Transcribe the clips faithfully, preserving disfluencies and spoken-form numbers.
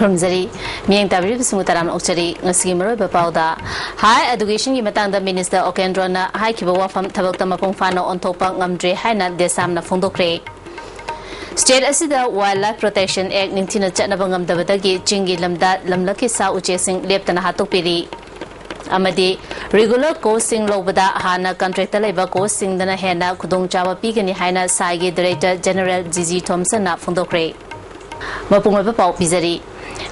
ꯈꯨꯔꯨꯝꯖꯔꯤ꯫ ꯃꯤꯠꯌꯦꯡ ꯇꯥꯕꯤꯔꯤꯕꯁꯤꯡꯕꯨ ꯇꯔꯥꯝꯅ ꯑꯣꯛꯆꯔꯤ꯫ ꯉꯁꯤꯒꯤ ꯃꯔꯨꯑꯣꯏꯕ ꯄꯥꯎꯗ, Higher Educationꯒꯤ ꯃꯇꯥꯡꯗ Minister ꯎꯀꯦꯟꯗ꯭ꯔꯣꯅ ꯍꯥꯏꯈꯤꯕ ꯋꯥꯐꯝ ꯊꯕꯛꯇ ꯃꯄꯨꯡ ꯐꯥꯅ ꯑꯣꯟꯊꯣꯛꯄ ꯉꯝꯗ꯭ꯔꯦ ꯍꯥꯏꯅ ꯗꯦꯁꯥꯝꯅ ꯐꯣꯡꯗꯣꯛꯈ꯭ꯔꯦ꯫ State ꯑꯁꯤꯗ Wildlife Protection Act ꯅꯤꯡꯊꯤꯅ ꯆꯠꯅꯕ ꯉꯝꯗꯕꯗꯒꯤ ꯆꯤꯡꯒꯤ ꯂꯝꯗ ꯂꯝꯂꯛꯀꯤ ꯁꯥ ꯎꯆꯦꯛꯁꯤꯡ ꯂꯦꯞꯇꯅ ꯍꯥꯠꯇꯣꯛꯄꯤꯔꯤ꯫ ꯑꯃꯗꯤ regular coachꯁꯤꯡ ꯂꯧꯕꯗ ꯍꯥꯟꯅ contractꯇ ꯂꯩꯕ coachꯁꯤꯡꯗꯅ ꯍꯦꯟꯅ ꯈꯨꯗꯣꯡꯆꯥꯕ ꯄꯤꯒꯅꯤ ꯍꯥꯏꯅ ꯁꯥꯏꯒꯤ Director General ꯖꯤ ꯖꯤ ꯊꯣꯝꯁꯟꯅ ꯐꯣꯡꯗꯣꯛꯈ꯭ꯔꯦ꯫ ꯃꯄꯨꯡ ꯑꯣꯏꯕ ꯄꯥꯎ ꯄꯤꯖꯔꯤ꯫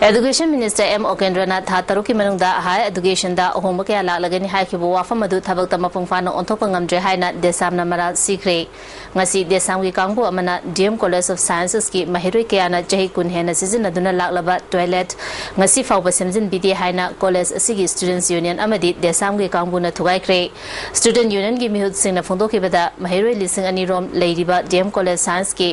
Education Minister ꯑꯦꯝ ꯎꯀꯦꯟꯗ꯭ꯔꯅ ꯊꯥ ꯇꯔꯨꯛꯀꯤ ꯃꯅꯨꯡꯗ Higher Educationꯗ ꯑꯍꯣꯡꯕ ꯀꯌꯥ ꯂꯥꯛꯂꯒꯅꯤ ꯍꯥꯏꯈꯤꯕ ꯋꯥꯐꯝ ꯑꯗꯨ ꯊꯕꯛꯇ ꯃꯄꯨꯡ ꯐꯥꯅ ꯑꯣꯟꯊꯣꯛꯄ ꯉꯝꯗ꯭ꯔꯦ ꯍꯥꯏꯅ ꯗꯦꯁꯥꯝꯅ ꯃꯔꯥꯜ ꯁꯤꯈ꯭ꯔꯦ꯫ ꯉꯁꯤ ꯗꯦꯁꯥꯝꯒꯤ ꯀꯥꯡꯕꯨ ꯑꯃꯅ ꯗꯤ ꯑꯦꯝ College of Scienceꯁꯀꯤ ꯃꯍꯩꯔꯣꯏ ꯀꯌꯥꯅ ꯆꯍꯤ ꯀꯨꯟ ꯍꯦꯟꯅ ꯁꯤꯖꯤꯟꯅꯗꯨꯅ ꯂꯥꯛꯂꯕ toilet ꯉꯁꯤ ꯐꯥꯎꯕ ꯁꯦꯝꯖꯤꯟꯕꯤꯗꯦ ꯍꯥꯏꯅ college ꯑꯁꯤꯒꯤ Students Union ꯑꯃꯗꯤ ꯗꯦꯁꯥꯝꯒꯤ ꯀꯥꯡꯕꯨꯅ ꯊꯨꯒꯥꯏꯈ꯭ꯔꯦ꯫ Student Unionꯒꯤ ꯃꯤꯍꯨꯠꯁꯤꯡꯅ ꯐꯣꯡꯗꯣꯛꯈꯤꯕꯗ, ꯃꯍꯩꯔꯣꯏ ꯂꯤꯁꯤꯡ ꯑꯅꯤ ꯔꯣꯝ ꯂꯩꯔꯤꯕ ꯗꯤ ꯑꯦꯝ College Scienceꯀꯤ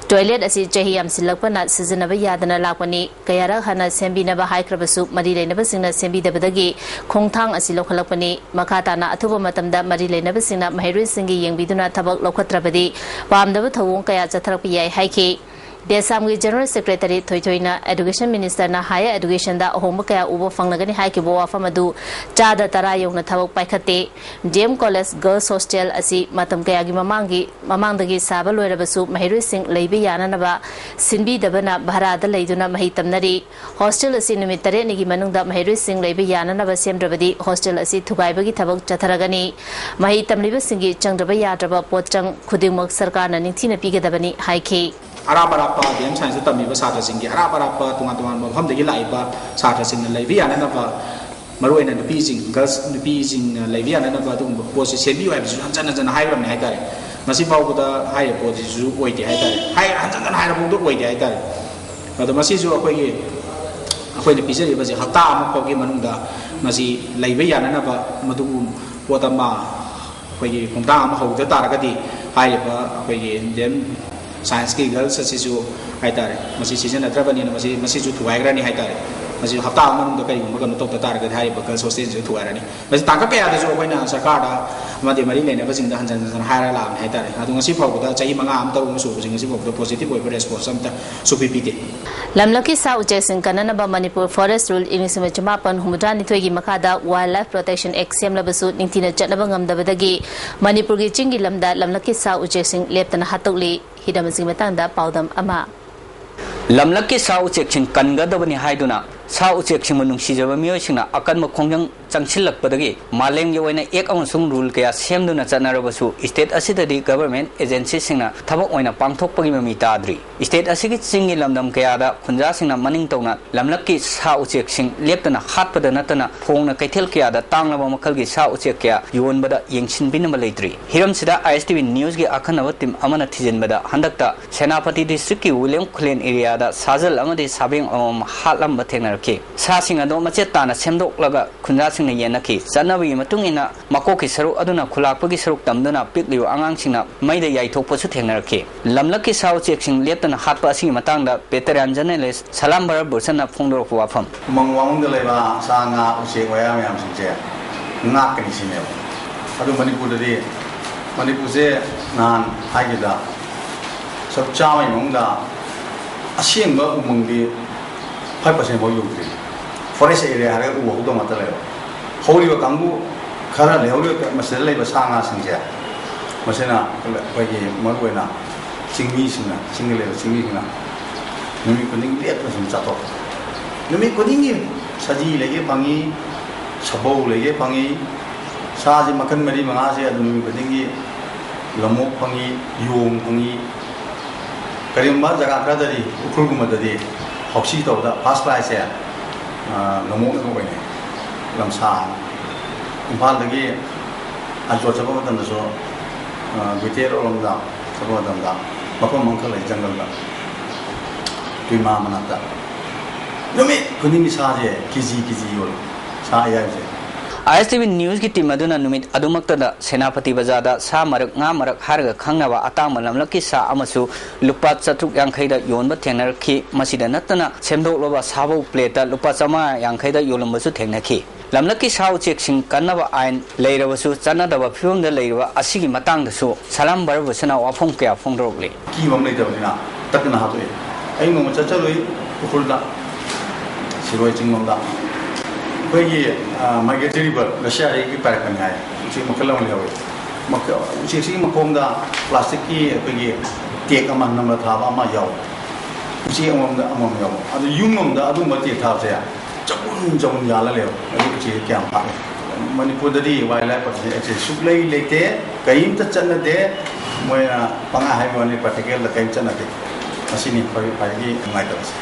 toilet ꯑꯁꯤ ꯆꯍꯤ ꯌꯥꯝꯁꯤꯜꯂꯛꯄꯅ ꯁꯤꯖꯤꯟꯅꯕ ꯌꯥꯗꯅ ꯂꯥꯛꯄꯅꯤ꯫ ꯀꯌꯥꯔꯛ ꯍꯟꯅ ꯁꯦꯝꯕꯤꯅꯕ ꯍꯥꯏꯈ꯭ꯔꯕꯁꯨ ꯃꯔꯤ ꯂꯩꯅꯕꯁꯤꯡꯅ ꯁꯦꯝꯕꯤꯗꯕꯗꯒꯤ ꯈꯣꯡꯊꯥꯡ ꯑꯁꯤ ꯂꯧꯈꯠꯂꯛꯄꯅꯤ꯫ ꯃꯈꯥ ꯇꯥꯅ ꯑꯊꯨꯕ ꯃꯇꯝꯗ ꯃꯔꯤ ꯂꯩꯅꯕꯁꯤꯡꯅ ꯃꯍꯩꯔꯣꯏꯁꯤꯡꯒꯤ ꯌꯦꯡꯕꯤꯗꯨꯅ ꯊꯕꯛ ꯂꯧꯈꯠꯇ꯭ꯔꯕꯗꯤ ꯄꯥꯝꯗꯕ ꯊꯧꯑꯣꯡ ꯀꯌꯥ ꯆꯠꯊꯔꯛꯄ ꯌꯥꯏ ꯍꯥꯏꯈꯤ꯫ ꯗꯦꯁꯥꯝꯒꯤ General Secretary ꯊꯣꯏꯊꯣꯏꯅ Education Ministerꯅ Higher Educationꯗ ꯑꯍꯣꯡꯕ ꯀꯌꯥ ꯎꯕ ꯐꯪꯂꯒꯅꯤ ꯍꯥꯏꯈꯤꯕ ꯋꯥꯐꯝ ꯑꯗꯨ ꯆꯥꯗ ꯇꯔꯥ ꯌꯧꯅ ꯊꯕꯛ ꯄꯥꯏꯈꯠꯇꯦ꯫ D M College Girls Hostel ꯑꯁꯤ ꯃꯇꯝ ꯀꯌꯥꯒꯤ ꯃꯃꯥꯡꯒꯤ, ꯃꯃꯥꯡꯗꯒꯤ ꯁꯥꯕ ꯂꯣꯏꯔꯕꯁꯨ ꯃꯍꯩꯔꯣꯏꯁꯤꯡ ꯂꯩꯕ ꯌꯥꯅꯅꯕ ꯁꯤꯟꯕꯤꯗꯕꯅ ꯚꯔꯥꯗ ꯂꯩꯗꯨꯅ ꯃꯍꯩ ꯇꯝꯅꯔꯤ꯫ Hostel ꯑꯁꯤ ꯅꯨꯃꯤꯠ ꯇꯔꯦꯠꯅꯤꯒꯤ ꯃꯅꯨꯡꯗ ꯃꯍꯩꯔꯣꯏꯁꯤꯡ ꯂꯩꯕ ꯌꯥꯅꯅꯕ ꯁꯦꯝꯗ꯭ꯔꯕꯗꯤ hostel ꯑꯁꯤ ꯊꯨꯒꯥꯏꯕꯒꯤ ꯊꯕꯛ ꯆꯠꯊꯔꯒꯅꯤ꯫ ꯃꯍꯩ ꯇꯝꯂꯤꯕꯁꯤꯡꯒꯤ ꯆꯪꯗ꯭ꯔꯕ ꯌꯥꯗ꯭ꯔꯕ ꯄꯣꯠꯆꯪ ꯈꯨꯗꯤꯡꯃꯛ ꯁꯔꯀꯥꯔꯅ ꯅꯤꯡꯊꯤꯅ ꯄꯤꯒꯗꯕꯅꯤ ꯍꯥꯏꯈꯤ꯫ ꯑꯔꯥꯞ ꯑꯔꯥꯞꯄ ꯗꯤ ꯑꯦꯝ Scienceꯇ ꯇꯝꯃꯤꯕ ꯁꯥꯇ꯭ꯔꯁꯤꯡꯒꯤ ꯑꯔꯥꯞ ꯑꯔꯥꯞꯄ ꯇꯣꯉꯥꯟ ꯇꯣꯉꯥꯟꯕ ꯃꯐꯝꯗꯒꯤ ꯂꯥꯛꯏꯕ ꯁꯥꯇ꯭ꯔꯁꯤꯡꯅ ꯂꯩꯕ ꯌꯥꯅꯅꯕ, ꯃꯔꯨꯑꯣꯏꯅ ꯅꯨꯄꯤꯁꯤꯡ, girls, ꯅꯨꯄꯤꯁꯤꯡꯅ ꯂꯩꯕ ꯌꯥꯅꯅꯕ ꯑꯗꯨꯒꯨꯝꯕ ꯄꯣꯠꯁꯤ ꯁꯦꯝꯕꯤꯌꯨ ꯍꯥꯏꯕꯁꯤꯁꯨ ꯍꯟꯖꯟ ꯍꯟꯖꯟꯅ ꯍꯥꯏꯈ꯭ꯔꯕꯅꯤ ꯍꯥꯏꯇꯥꯔꯦ꯫ ꯉꯁꯤ ꯐꯥꯎꯕꯗ ꯍꯥꯏꯔꯤꯕ ꯄꯣꯠꯁꯤꯁꯨ ꯑꯣꯏꯗꯦ ꯍꯥꯏꯇꯥꯔꯦ꯫ ꯍꯥꯏ-, ꯍꯟꯖꯟ ꯍꯟꯖꯟꯅ ꯍꯥꯏꯔꯕ ꯐꯥꯎꯗ ꯑꯣꯏꯗꯦ ꯍꯥꯏꯇꯥꯔꯦ꯫ ꯑꯗꯣ ꯃꯁꯤꯁꯨ ꯑꯩꯈꯣꯏꯒꯤ, ꯑꯩꯈꯣꯏꯅ ꯄꯤꯖꯔꯤꯕꯁꯦ ꯍꯞꯇꯥ ꯑꯃ ꯐꯥꯎꯒꯤ ꯃꯅꯨꯡꯗ ꯃꯁꯤ ꯂꯩꯕ ꯌꯥꯅꯅꯕ ꯃꯗꯨꯒꯨꯝꯕ ꯄꯣꯠ ꯑꯃ ꯑꯩꯈꯣꯏꯒꯤ ꯈꯣꯡꯊꯥꯡ ꯑꯃ ꯍꯧꯗ ꯇꯥꯔꯒꯗꯤ ꯍꯥꯏꯔꯤꯕ ꯑꯩꯈꯣꯏꯒꯤ ꯗꯤ ꯑꯦꯝ Scienceꯀꯤ girls ꯑꯁꯤꯁꯨ ꯍꯥꯏꯇꯥꯔꯦ, ꯃꯁꯤ ꯁꯤꯖꯤꯟꯅꯗ꯭ꯔꯕꯅꯤꯅ ꯃꯁꯤ, ꯃꯁꯤꯁꯨ ꯊꯨꯒꯥꯏꯈ꯭ꯔꯅꯤ ꯍꯥꯏꯇꯥꯔꯦ꯫ ꯃꯁꯤ ꯍꯞꯇꯥ ꯑꯃ ꯃꯅꯨꯡꯗ ꯀꯔꯤꯒꯨꯝꯕ ꯀꯩꯅꯣ ꯇꯧꯗ ꯇꯥꯔꯒꯗꯤ ꯍꯥꯏꯔꯤꯕ girls hostelꯁꯤꯁꯨ ꯊꯨꯒꯥꯏꯔꯅꯤ꯫ ꯃꯁꯤ ꯇꯥꯡꯀꯛ ꯀꯌꯥꯗꯁꯨ ꯑꯩꯈꯣꯏꯅ ꯁꯔꯀꯥꯔꯗ ꯑꯃꯗꯤ ꯃꯔꯤ ꯂꯩꯅꯕꯁꯤꯡꯗ ꯍꯟꯖꯟ ꯍꯟꯖꯟ ꯍꯥꯏꯔ ꯂꯥꯛꯑꯕꯅꯤ ꯍꯥꯏꯇꯥꯔꯦ꯫ ꯑꯗꯣ ꯉꯁꯤ ꯐꯥꯎꯕꯗ ꯆꯍꯤ ꯃꯉꯥ ꯑꯃ, ꯇꯔꯨꯛ ꯑꯃ ꯁꯨꯕꯁꯦ ꯉꯁꯤ ꯐꯥꯎꯕꯗ positive ꯑꯣꯏꯕ response ꯑꯝꯇ ꯁꯨꯄꯤ ꯄꯤꯗꯦ꯫ ꯂꯝꯂꯛꯀꯤ ꯁꯥ ꯎꯆꯦꯛꯁꯤꯡ ꯀꯟꯅꯅꯕ ꯃꯅꯤꯄꯨꯔ Forest Rule ꯏꯪ ꯂꯤꯁꯤꯡ ꯑꯃ ꯆꯃꯥꯄꯟ ꯍꯨꯝꯐꯨꯇꯔꯥ ꯅꯤꯊꯣꯏꯒꯤ ꯃꯈꯥꯗ Wildlife Protection Act ꯁꯦꯝꯂꯕꯁꯨ, ꯅꯤꯡꯊꯤꯅ ꯆꯠꯅꯕ ꯉꯝꯗꯕꯗꯒꯤ ꯃꯅꯤꯄꯨꯔꯒꯤ ꯆꯤꯡꯒꯤ ꯂꯝꯗ ꯂꯝꯂꯛꯀꯤ ꯁꯥ ꯎꯆꯦꯛꯁꯤꯡ ꯂꯦꯞꯇꯅ ꯍꯥꯠꯇꯣꯛꯂꯤ꯫ ꯍꯤꯔꯝ ꯑꯁꯤꯒꯤ ꯃꯇꯥꯡꯗ ꯄꯥꯎꯗꯝ ꯑꯃ꯫ ꯂꯝꯂꯛꯀꯤ ꯁꯥ ꯎꯆꯦꯛꯁꯤꯡ ꯀꯟꯒꯗꯕꯅꯤ ꯍꯥꯏꯗꯨꯅ ꯁꯥ ꯎꯆꯦꯛꯁꯤꯡꯕꯨ ꯅꯨꯡꯁꯤꯖꯕ ꯃꯤꯑꯣꯏꯁꯤꯡꯅ ꯑꯀꯟꯕ ꯈꯣꯡꯖꯪ ꯆꯪꯁꯤꯜꯂꯛꯄꯗꯒꯤ ꯃꯥꯂꯦꯝꯒꯤ ꯑꯣꯏꯅ act ꯑꯃꯁꯨꯡ rule ꯀꯌꯥ ꯁꯦꯝꯗꯨꯅ ꯆꯠꯅꯔꯕꯁꯨ, state ꯑꯁꯤꯗꯗꯤ government agencyꯁꯤꯡꯅ ꯊꯕꯛ ꯑꯣꯏꯅ ꯄꯥꯡꯊꯣꯛꯄꯒꯤ ꯃꯃꯤ ꯇꯥꯗ꯭ꯔꯤ꯫ State ꯑꯁꯤꯒꯤ ꯆꯤꯡꯒꯤ ꯂꯝꯗꯝ ꯀꯌꯥꯗ ꯈꯨꯟꯖꯥꯁꯤꯡꯅ ꯃꯅꯤꯡ ꯇꯧꯅ ꯂꯝꯂꯛꯀꯤ ꯁꯥ ꯎꯆꯦꯛꯁꯤꯡ ꯂꯦꯞꯇꯅ ꯍꯥꯠꯄꯗ ꯅꯠꯇꯅ, ꯐꯣꯡꯅ ꯀꯩꯊꯦꯜ ꯀꯌꯥꯗ ꯇꯥꯡꯂꯕ ꯃꯈꯜꯒꯤ ꯁꯥ ꯎꯆꯦꯛ ꯀꯌꯥ ꯌꯣꯟꯕꯗ ꯌꯦꯡꯁꯤꯟꯕꯤꯅꯕ ꯂꯩꯇ꯭ꯔꯤ꯫ ꯍꯤꯔꯝꯁꯤꯗ ISTV Newsꯀꯤ ꯑꯈꯟꯅꯕ team ꯑꯃꯅ ꯊꯤꯖꯤꯟꯕꯗ, ꯍꯟꯗꯛꯇ ꯁꯦꯅꯥꯄꯇꯤ districtꯀꯤ ꯋꯤꯂꯤꯌꯝ ꯈꯨꯂꯦꯟ areaꯗ ꯁꯥꯖꯜ ꯑꯃꯗꯤ ꯁꯥꯕꯦꯡ ꯑꯃꯃꯝ ꯍꯥꯠꯂꯝꯕ ꯊꯦꯡꯅꯔꯛꯈꯤ꯫ ꯁꯥꯁꯤꯡ ꯑꯗꯨ ꯃꯆꯦꯠ ꯇꯥꯅ ꯁꯦꯝꯗꯣꯛꯂꯒ ꯈꯨꯟꯖꯥꯁꯤꯡꯅ ꯌꯦꯟꯅꯈꯤ꯫ ꯆꯠꯅꯕꯒꯤ ꯃꯇꯨꯡ ꯏꯟꯅ, ꯃꯀꯣꯛꯀꯤ ꯁꯔꯨꯛ ꯑꯗꯨꯅ ꯈꯨꯂꯥꯛꯄꯒꯤ ꯁꯔꯨꯛ ꯇꯝꯗꯨꯅ ꯄꯤꯛꯂꯤꯕ ꯑꯉꯥꯡꯁꯤꯡꯅ ꯃꯩꯗ ꯌꯥꯏꯊꯣꯛꯄꯁꯨ ꯊꯦꯡꯅꯔꯛꯈꯤ꯫ ꯂꯝꯂꯛꯀꯤ ꯁꯥ ꯎꯆꯦꯛꯁꯤꯡ ꯂꯦꯞꯇꯅ ꯍꯥꯠꯄ ꯑꯁꯤꯒꯤ ꯃꯇꯥꯡꯗ veteran journalist ꯁꯂꯥꯝ ꯚꯥꯔꯠ ꯕꯨꯔꯁꯟꯅ ꯐꯣꯡꯗꯣꯔꯛꯄ ꯋꯥꯐꯝ꯫ ꯎꯃꯪ ꯋꯥꯃꯪꯗ ꯂꯩꯕ ꯁꯥ ꯉꯥ, ꯎꯆꯦꯛ ꯋꯥꯌꯥ ꯃꯌꯥꯝꯁꯤꯡꯁꯦ ꯉꯥꯛꯀꯅꯤ ꯁꯤꯅꯦꯕ꯫ ꯑꯗꯨ ꯃꯅꯤꯄꯨꯔꯗꯗꯤ, ꯃꯅꯤꯄꯨꯔꯁꯦ ꯅꯍꯥꯟ ꯍꯥꯏꯈꯤꯕꯗ ꯁꯔꯨꯛ ꯆꯥꯝꯃꯒꯤ ꯃꯅꯨꯡꯗ ꯑꯁꯦꯡꯕ ꯎꯃꯪꯗꯤ five percent ꯐꯥꯎ ꯌꯧꯗ꯭ꯔꯤ꯫ Forest area ꯍꯥꯏꯔꯒ ꯎ ꯍꯧꯗꯕ ꯉꯥꯛꯇ ꯂꯩꯕ꯫ ꯍꯧꯔꯤꯕ ꯀꯥꯡꯕꯨ ꯈꯔ ꯂꯩꯍꯧꯔꯤꯕ, ꯃꯁꯤꯗ ꯂꯩꯕ ꯁꯥ ꯉꯥꯁꯤꯡꯁꯦ, ꯃꯁꯤꯅ ꯑꯩꯈꯣꯏꯒꯤ ꯃꯔꯨꯑꯣꯏꯅ ꯆꯤꯡꯃꯤꯁꯤꯡꯅ, ꯆꯤꯡꯗ ꯂꯩꯕ ꯆꯤꯡꯃꯤꯁꯤꯡꯅ ꯅꯨꯃꯤꯠ ꯈꯨꯗꯤꯡꯒꯤ ꯂꯦꯞꯇꯅ ꯁꯨꯝ ꯆꯥꯊꯣꯛꯄ꯫ ꯅꯨꯃꯤꯠ ꯈꯨꯗꯤꯡꯒꯤ ꯁꯖꯤ ꯂꯩꯒꯦ ꯐꯪꯉꯤ, ꯁꯥꯕꯧ ꯂꯩꯒꯦ ꯐꯪꯉꯤ, ꯁꯥꯁꯦ ꯃꯈꯜ ꯃꯔꯤ ꯃꯉꯥꯁꯦ ꯑꯗꯨꯝ ꯅꯨꯃꯤꯠ ꯈꯨꯗꯤꯡꯒꯤ ꯂꯝꯑꯣꯛ ꯐꯪꯉꯤ, ꯌꯣꯡ ꯐꯪꯉꯤ꯫ ꯀꯔꯤꯒꯨꯝꯕ ꯖꯒꯥ ꯈꯔꯗꯗꯤ, ꯎꯈ꯭ꯔꯨꯜꯒꯨꯝꯕꯗꯗꯤ ꯍꯥꯎꯁꯤ ꯇꯧꯕꯗ first prizeꯁꯦ, ꯑ, ꯂꯝꯑꯣꯛꯅꯒ ꯑꯣꯏꯅꯩ, ꯂꯝꯁꯥ꯫ ꯏꯝꯐꯥꯜꯗꯒꯤ ꯑꯟꯗ꯭ꯔꯣ ꯆꯠꯄ ꯃꯇꯝꯗꯁꯨ, ꯑ, ꯒꯨꯏꯇꯦꯔꯣꯝꯗ ꯆꯠꯄ ꯃꯇꯝꯗ ꯃꯐꯝ ꯑꯃꯈꯛ ꯂꯩ, ꯖꯪꯒꯜꯗ, ꯇꯨꯏꯃꯥ ꯃꯅꯥꯛꯇ꯫ ꯅꯨꯃꯤꯠ ꯈꯨꯗꯤꯡꯒꯤ ꯁꯥꯁꯦ KG KG ꯌꯣꯜꯂꯤ, ꯁꯥ ꯑꯌꯥꯏꯕꯁꯦ꯫ ꯑꯥꯏ ꯑꯦꯁ ꯇꯤ ꯚꯤ ꯅ꯭ꯌꯨꯁꯀꯤ ꯇꯤꯝ ꯑꯗꯨꯅ ꯅꯨꯃꯤꯠ ꯑꯗꯨꯃꯛꯇꯗ ꯁꯦꯅꯥꯄꯇꯤ ꯕꯖꯥꯔꯗ ꯁꯥ ꯃꯔꯛ, ꯉꯥ ꯃꯔꯛ ꯍꯥꯏꯔꯒ ꯈꯪꯅꯕ ꯑꯇꯥꯡꯕ ꯂꯝꯂꯛꯀꯤ ꯁꯥ ꯑꯃꯁꯨ ꯂꯨꯄꯥ ꯆꯥꯇ꯭ꯔꯨꯛ ꯌꯥꯡꯈꯩꯗ ꯌꯣꯟꯕ ꯊꯦꯡꯅꯔꯛꯈꯤ꯫ ꯃꯁꯤꯗ ꯅꯠꯇꯅ ꯁꯦꯝꯗꯣꯛꯂꯕ ꯁꯥꯕꯧ ꯄ꯭ꯂꯦꯠꯇ ꯂꯨꯄꯥ ꯆꯥꯝꯃꯉꯥ ꯌꯥꯡꯈꯩꯗ ꯌꯣꯜꯂꯝꯕꯁꯨ ꯊꯦꯡꯅꯈꯤ꯫ ꯂꯝꯂꯛꯀꯤ ꯁꯥ ꯎꯆꯦꯛꯁꯤꯡ ꯀꯟꯅꯕ ꯑꯥꯏꯟ ꯂꯩꯔꯕꯁꯨ ꯆꯠꯅꯗꯕ ꯐꯤꯕꯝꯗ ꯂꯩꯔꯤꯕ ꯑꯁꯤꯒꯤ ꯃꯇꯥꯡꯗꯁꯨ ꯁꯂꯥꯝ ꯕꯔꯕꯨꯁꯅ ꯋꯥꯐꯝ ꯀꯌꯥ ꯐꯣꯡꯗꯣꯔꯛꯂꯤ꯫ ꯑꯀꯤꯕ ꯑꯃ ꯂꯩꯇꯕꯅꯤꯅ ꯇꯛꯅ ꯍꯥꯠꯇꯣꯛꯑꯦ꯫ ꯑꯩ ꯅꯣꯡꯃ ꯆꯠꯆꯔꯨꯏ ꯎꯈ꯭ꯔꯨꯜꯗ, ꯁꯤꯔꯣꯏ ꯆꯤꯡꯂꯣꯝꯗ꯫ ꯑꯩꯈꯣꯏꯒꯤ, ꯑ, migratory bird, ꯔꯁꯤꯌꯥꯗꯒꯤ ꯄꯥꯏꯔꯛꯄꯅꯤ ꯍꯥꯏ꯫ ꯎꯆꯦꯛ ꯃꯈꯜ ꯑꯃ ꯂꯩꯍꯧꯋꯦ꯫ ꯃꯈ-, ꯎꯆꯦꯛꯁꯤꯒꯤ ꯃꯈꯣꯡꯗ plastic ꯀꯤ ꯑꯩꯈꯣꯏꯒꯤ tag ꯑꯃ ꯅꯝꯕꯔ ꯊꯥꯕ ꯑꯃ ꯌꯥꯎꯋꯦ꯫ ꯎꯆꯦꯛ ꯑꯃꯃꯝꯗ ꯑꯃꯃꯝ ꯌꯥꯎꯕ꯫ ꯑꯗꯨ ꯌꯨꯝ ꯑꯃꯗ ꯑꯗꯨꯒꯨꯝꯕ tag ꯊꯥꯕꯁꯦ ꯆꯍꯨꯝ, ꯆꯍꯨꯝ ꯌꯥꯜꯂ ꯂꯩꯕ꯫ ꯑꯗꯨ ꯎꯆꯦꯛꯁꯦ ꯀꯌꯥꯝ ꯍꯥꯠꯂꯦ? ꯃꯅꯤꯄꯨꯔꯗꯗꯤ wildlife protection act ꯁꯦ ꯁꯨꯛꯂꯩ ꯂꯩꯇꯦ, ꯀꯔꯤꯝꯇ ꯆꯠꯅꯗꯦ꯫ ꯃꯣꯏꯅ ꯄꯪꯍꯥꯏ ꯍꯥꯏꯕ ꯋꯥꯅꯤ, practical ꯗ ꯀꯔꯤꯝ ꯆꯠꯅꯗꯦ꯫ ꯃꯁꯤꯅꯤ ꯑꯩꯈꯣꯏ ꯈ꯭ꯋꯥꯏꯗꯒꯤ ꯅꯨꯡꯉꯥꯏꯇꯕꯁꯦ꯫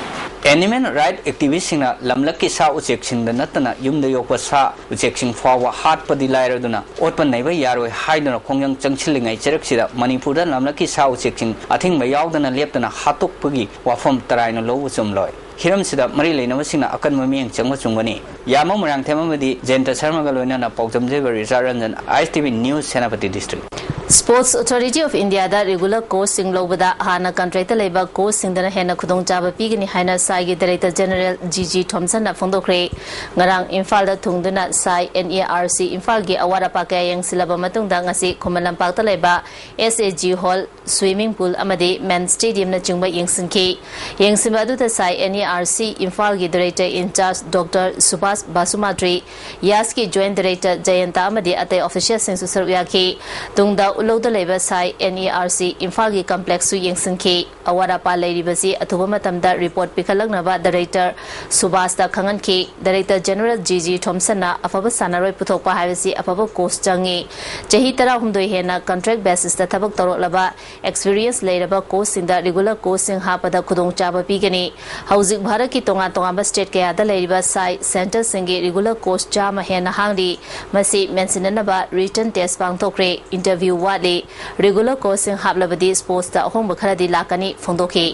Animal right activist ꯁꯤꯡꯅ ꯂꯝꯂꯛꯀꯤ ꯁꯥ ꯎꯆꯦꯛꯁꯤꯡꯗ ꯅꯠꯇꯅ ꯌꯨꯝꯗ ꯌꯣꯛꯄ ꯁꯥ ꯎꯆꯦꯛꯁꯤꯡ ꯐꯥꯎꯕ ꯍꯥꯠꯄꯗꯤ ꯂꯥꯏꯔꯗꯨꯅ ꯑꯣꯠꯄ ꯅꯩꯕ ꯌꯥꯔꯣꯏ ꯍꯥꯏꯗꯨꯅ ꯈꯣꯡꯖꯪ ꯆꯪꯁꯤꯜꯂꯤꯉꯩ ꯆꯔꯛꯁꯤꯗ ꯃꯅꯤꯄꯨꯔꯗ ꯂꯝꯂꯛꯀꯤ ꯁꯥ ꯎꯆꯦꯛꯁꯤꯡ ꯑꯊꯤꯡꯕ ꯌꯥꯎꯗꯅ ꯂꯦꯞꯇꯅ ꯍꯥꯠꯇꯣꯛꯄꯒꯤ ꯋꯥꯐꯝ ꯇꯔꯥꯏꯅ ꯂꯧꯕ ꯆꯨꯝꯂꯣꯏ꯫ ꯍꯤꯔꯝꯁꯤꯗ ꯃꯔꯤ ꯂꯩꯅꯕꯁꯤꯡꯅ ꯑꯀꯟꯕ ꯃꯤꯠꯌꯦꯡ ꯆꯪꯕ ꯆꯨꯝꯒꯅꯤ꯫ ꯌꯥꯃ ꯃꯣꯏꯔꯥꯡꯊꯦꯝ ꯑꯃꯗꯤ ꯖꯌꯟꯇ ꯁꯔꯃꯒ ꯂꯣꯏꯅꯅ ꯄꯥꯎꯗꯝꯖꯕ Richard Ranjan, I S T V news, Senapati district. Sports Authority of India ꯗ regular coach ꯁꯤꯡ ꯂꯧꯕꯗ ꯍꯥꯟꯅ contract ꯇ ꯂꯩꯕ coach ꯁꯤꯡꯗꯅ ꯍꯦꯟꯅ ꯈꯨꯗꯣꯡꯆꯥꯕ ꯄꯤꯒꯅꯤ ꯍꯥꯏꯅ ꯁꯥꯏꯒꯤ director general ꯖꯤ ꯖꯤ ꯊꯣꯝꯁꯟꯅ ꯐꯣꯡꯗꯣꯛꯈ꯭ꯔꯦ꯫ ꯉꯔꯥꯡ ꯏꯝꯐꯥꯜꯗ ꯊꯨꯡꯗꯨꯅ ꯁꯥꯏ ꯑꯦꯟ ꯏ ꯑꯥꯔ ꯁꯤ ꯏꯝꯐꯥꯜꯒꯤ ꯑꯋꯥꯠ ꯑꯄꯥ ꯀꯌꯥ ꯌꯦꯡꯁꯤꯜꯂꯕ ꯃꯇꯨꯡꯗ ꯉꯁꯤ ꯈꯨꯃꯟ ꯂꯝꯄꯥꯛꯇ ꯂꯩꯕ S A G hall, swimming pool ꯑꯃꯗꯤ men's stadium ꯅꯆꯤꯡꯕ ꯌꯦꯡꯁꯤꯟꯈꯤ꯫ ꯌꯦꯡꯁꯤꯟꯕ ꯑꯗꯨꯗ ꯁꯥꯏ ꯑꯦꯟ ꯏ ꯑꯥꯔ ꯁꯤ ꯏꯝꯐꯥꯜꯒꯤ director in charge ꯗꯣꯛꯇꯔ ꯁꯨꯕꯥꯁ ꯕꯥꯁꯨꯃꯥꯇ꯭ꯔꯤ, ꯌꯥꯁꯀꯤ joint director ꯖꯌꯟꯇ ꯑꯃꯗꯤ ꯑꯇꯩ official ꯁꯤꯡꯁꯨ ꯁꯔꯨꯛ ꯌꯥꯈꯤ꯫ ꯇꯨꯡꯗ ꯎꯠꯂꯧꯗ ꯂꯩꯕ ꯁꯥꯏ ꯑꯦꯟ ꯏ ꯑꯥꯔ ꯁꯤ ꯏꯝꯐꯥꯜꯒꯤ complex ꯁꯨ ꯌꯦꯡꯁꯤꯟꯈꯤ꯫ ꯑꯋꯥꯠ ꯑꯄꯥ ꯂꯩꯔꯤꯕꯁꯤ ꯑꯊꯨꯕ ꯃꯇꯝꯗ report ꯄꯤꯈꯠꯂꯛꯅꯕ director ꯁꯨꯕꯥꯁꯇ ꯈꯪꯍꯟꯈꯤ꯫ Director General ꯖꯤ ꯖꯤ ꯊꯣꯝꯁꯟꯅ ꯑꯐꯕ ꯁꯥꯟꯅꯔꯣꯏ ꯄꯨꯊꯣꯛꯄ ꯍꯥꯏꯕꯁꯤ ꯑꯐꯕ coach ꯆꯪꯏ꯫ ꯆꯍꯤ ꯇꯔꯥꯍꯨꯝꯗꯣꯏ ꯍꯦꯟꯅ contract basis ꯇ ꯊꯕꯛ ꯇꯧꯔꯛꯂꯕ experience ꯂꯩꯔꯕ coach ꯁꯤꯡꯗ regular coach ꯁꯤꯡ ꯍꯥꯞꯄꯗ ꯈꯨꯗꯣꯡꯆꯥꯕ ꯄꯤꯒꯅꯤ꯫ ꯍꯧꯖꯤꯛ ꯚꯥꯔꯠꯀꯤ ꯇꯣꯉꯥꯟ ꯇꯣꯉꯥꯟꯕ state ꯀꯌꯥꯗ ꯂꯩꯔꯤꯕ ꯁꯥꯏ centre ꯁꯤꯡꯒꯤ regular coach ꯆꯥꯝꯃ ꯍꯦꯟꯅ ꯍꯥꯡꯂꯤ꯫ ꯃꯁꯤ ꯃꯦꯟꯁꯤꯟꯅꯅꯕ written test ꯄꯥꯡꯊꯣꯛꯈ꯭ꯔꯦ꯫ Interview ꯋꯥꯠꯂꯤ꯫ Regular coach ꯁꯤꯡ ꯍꯥꯞꯂꯕꯗꯤ sports ꯇ ꯑꯍꯣꯡꯕ ꯈꯔꯗꯤ ꯂꯥꯛꯀꯅꯤ ꯐꯣꯡꯗꯣꯛꯈꯤ꯫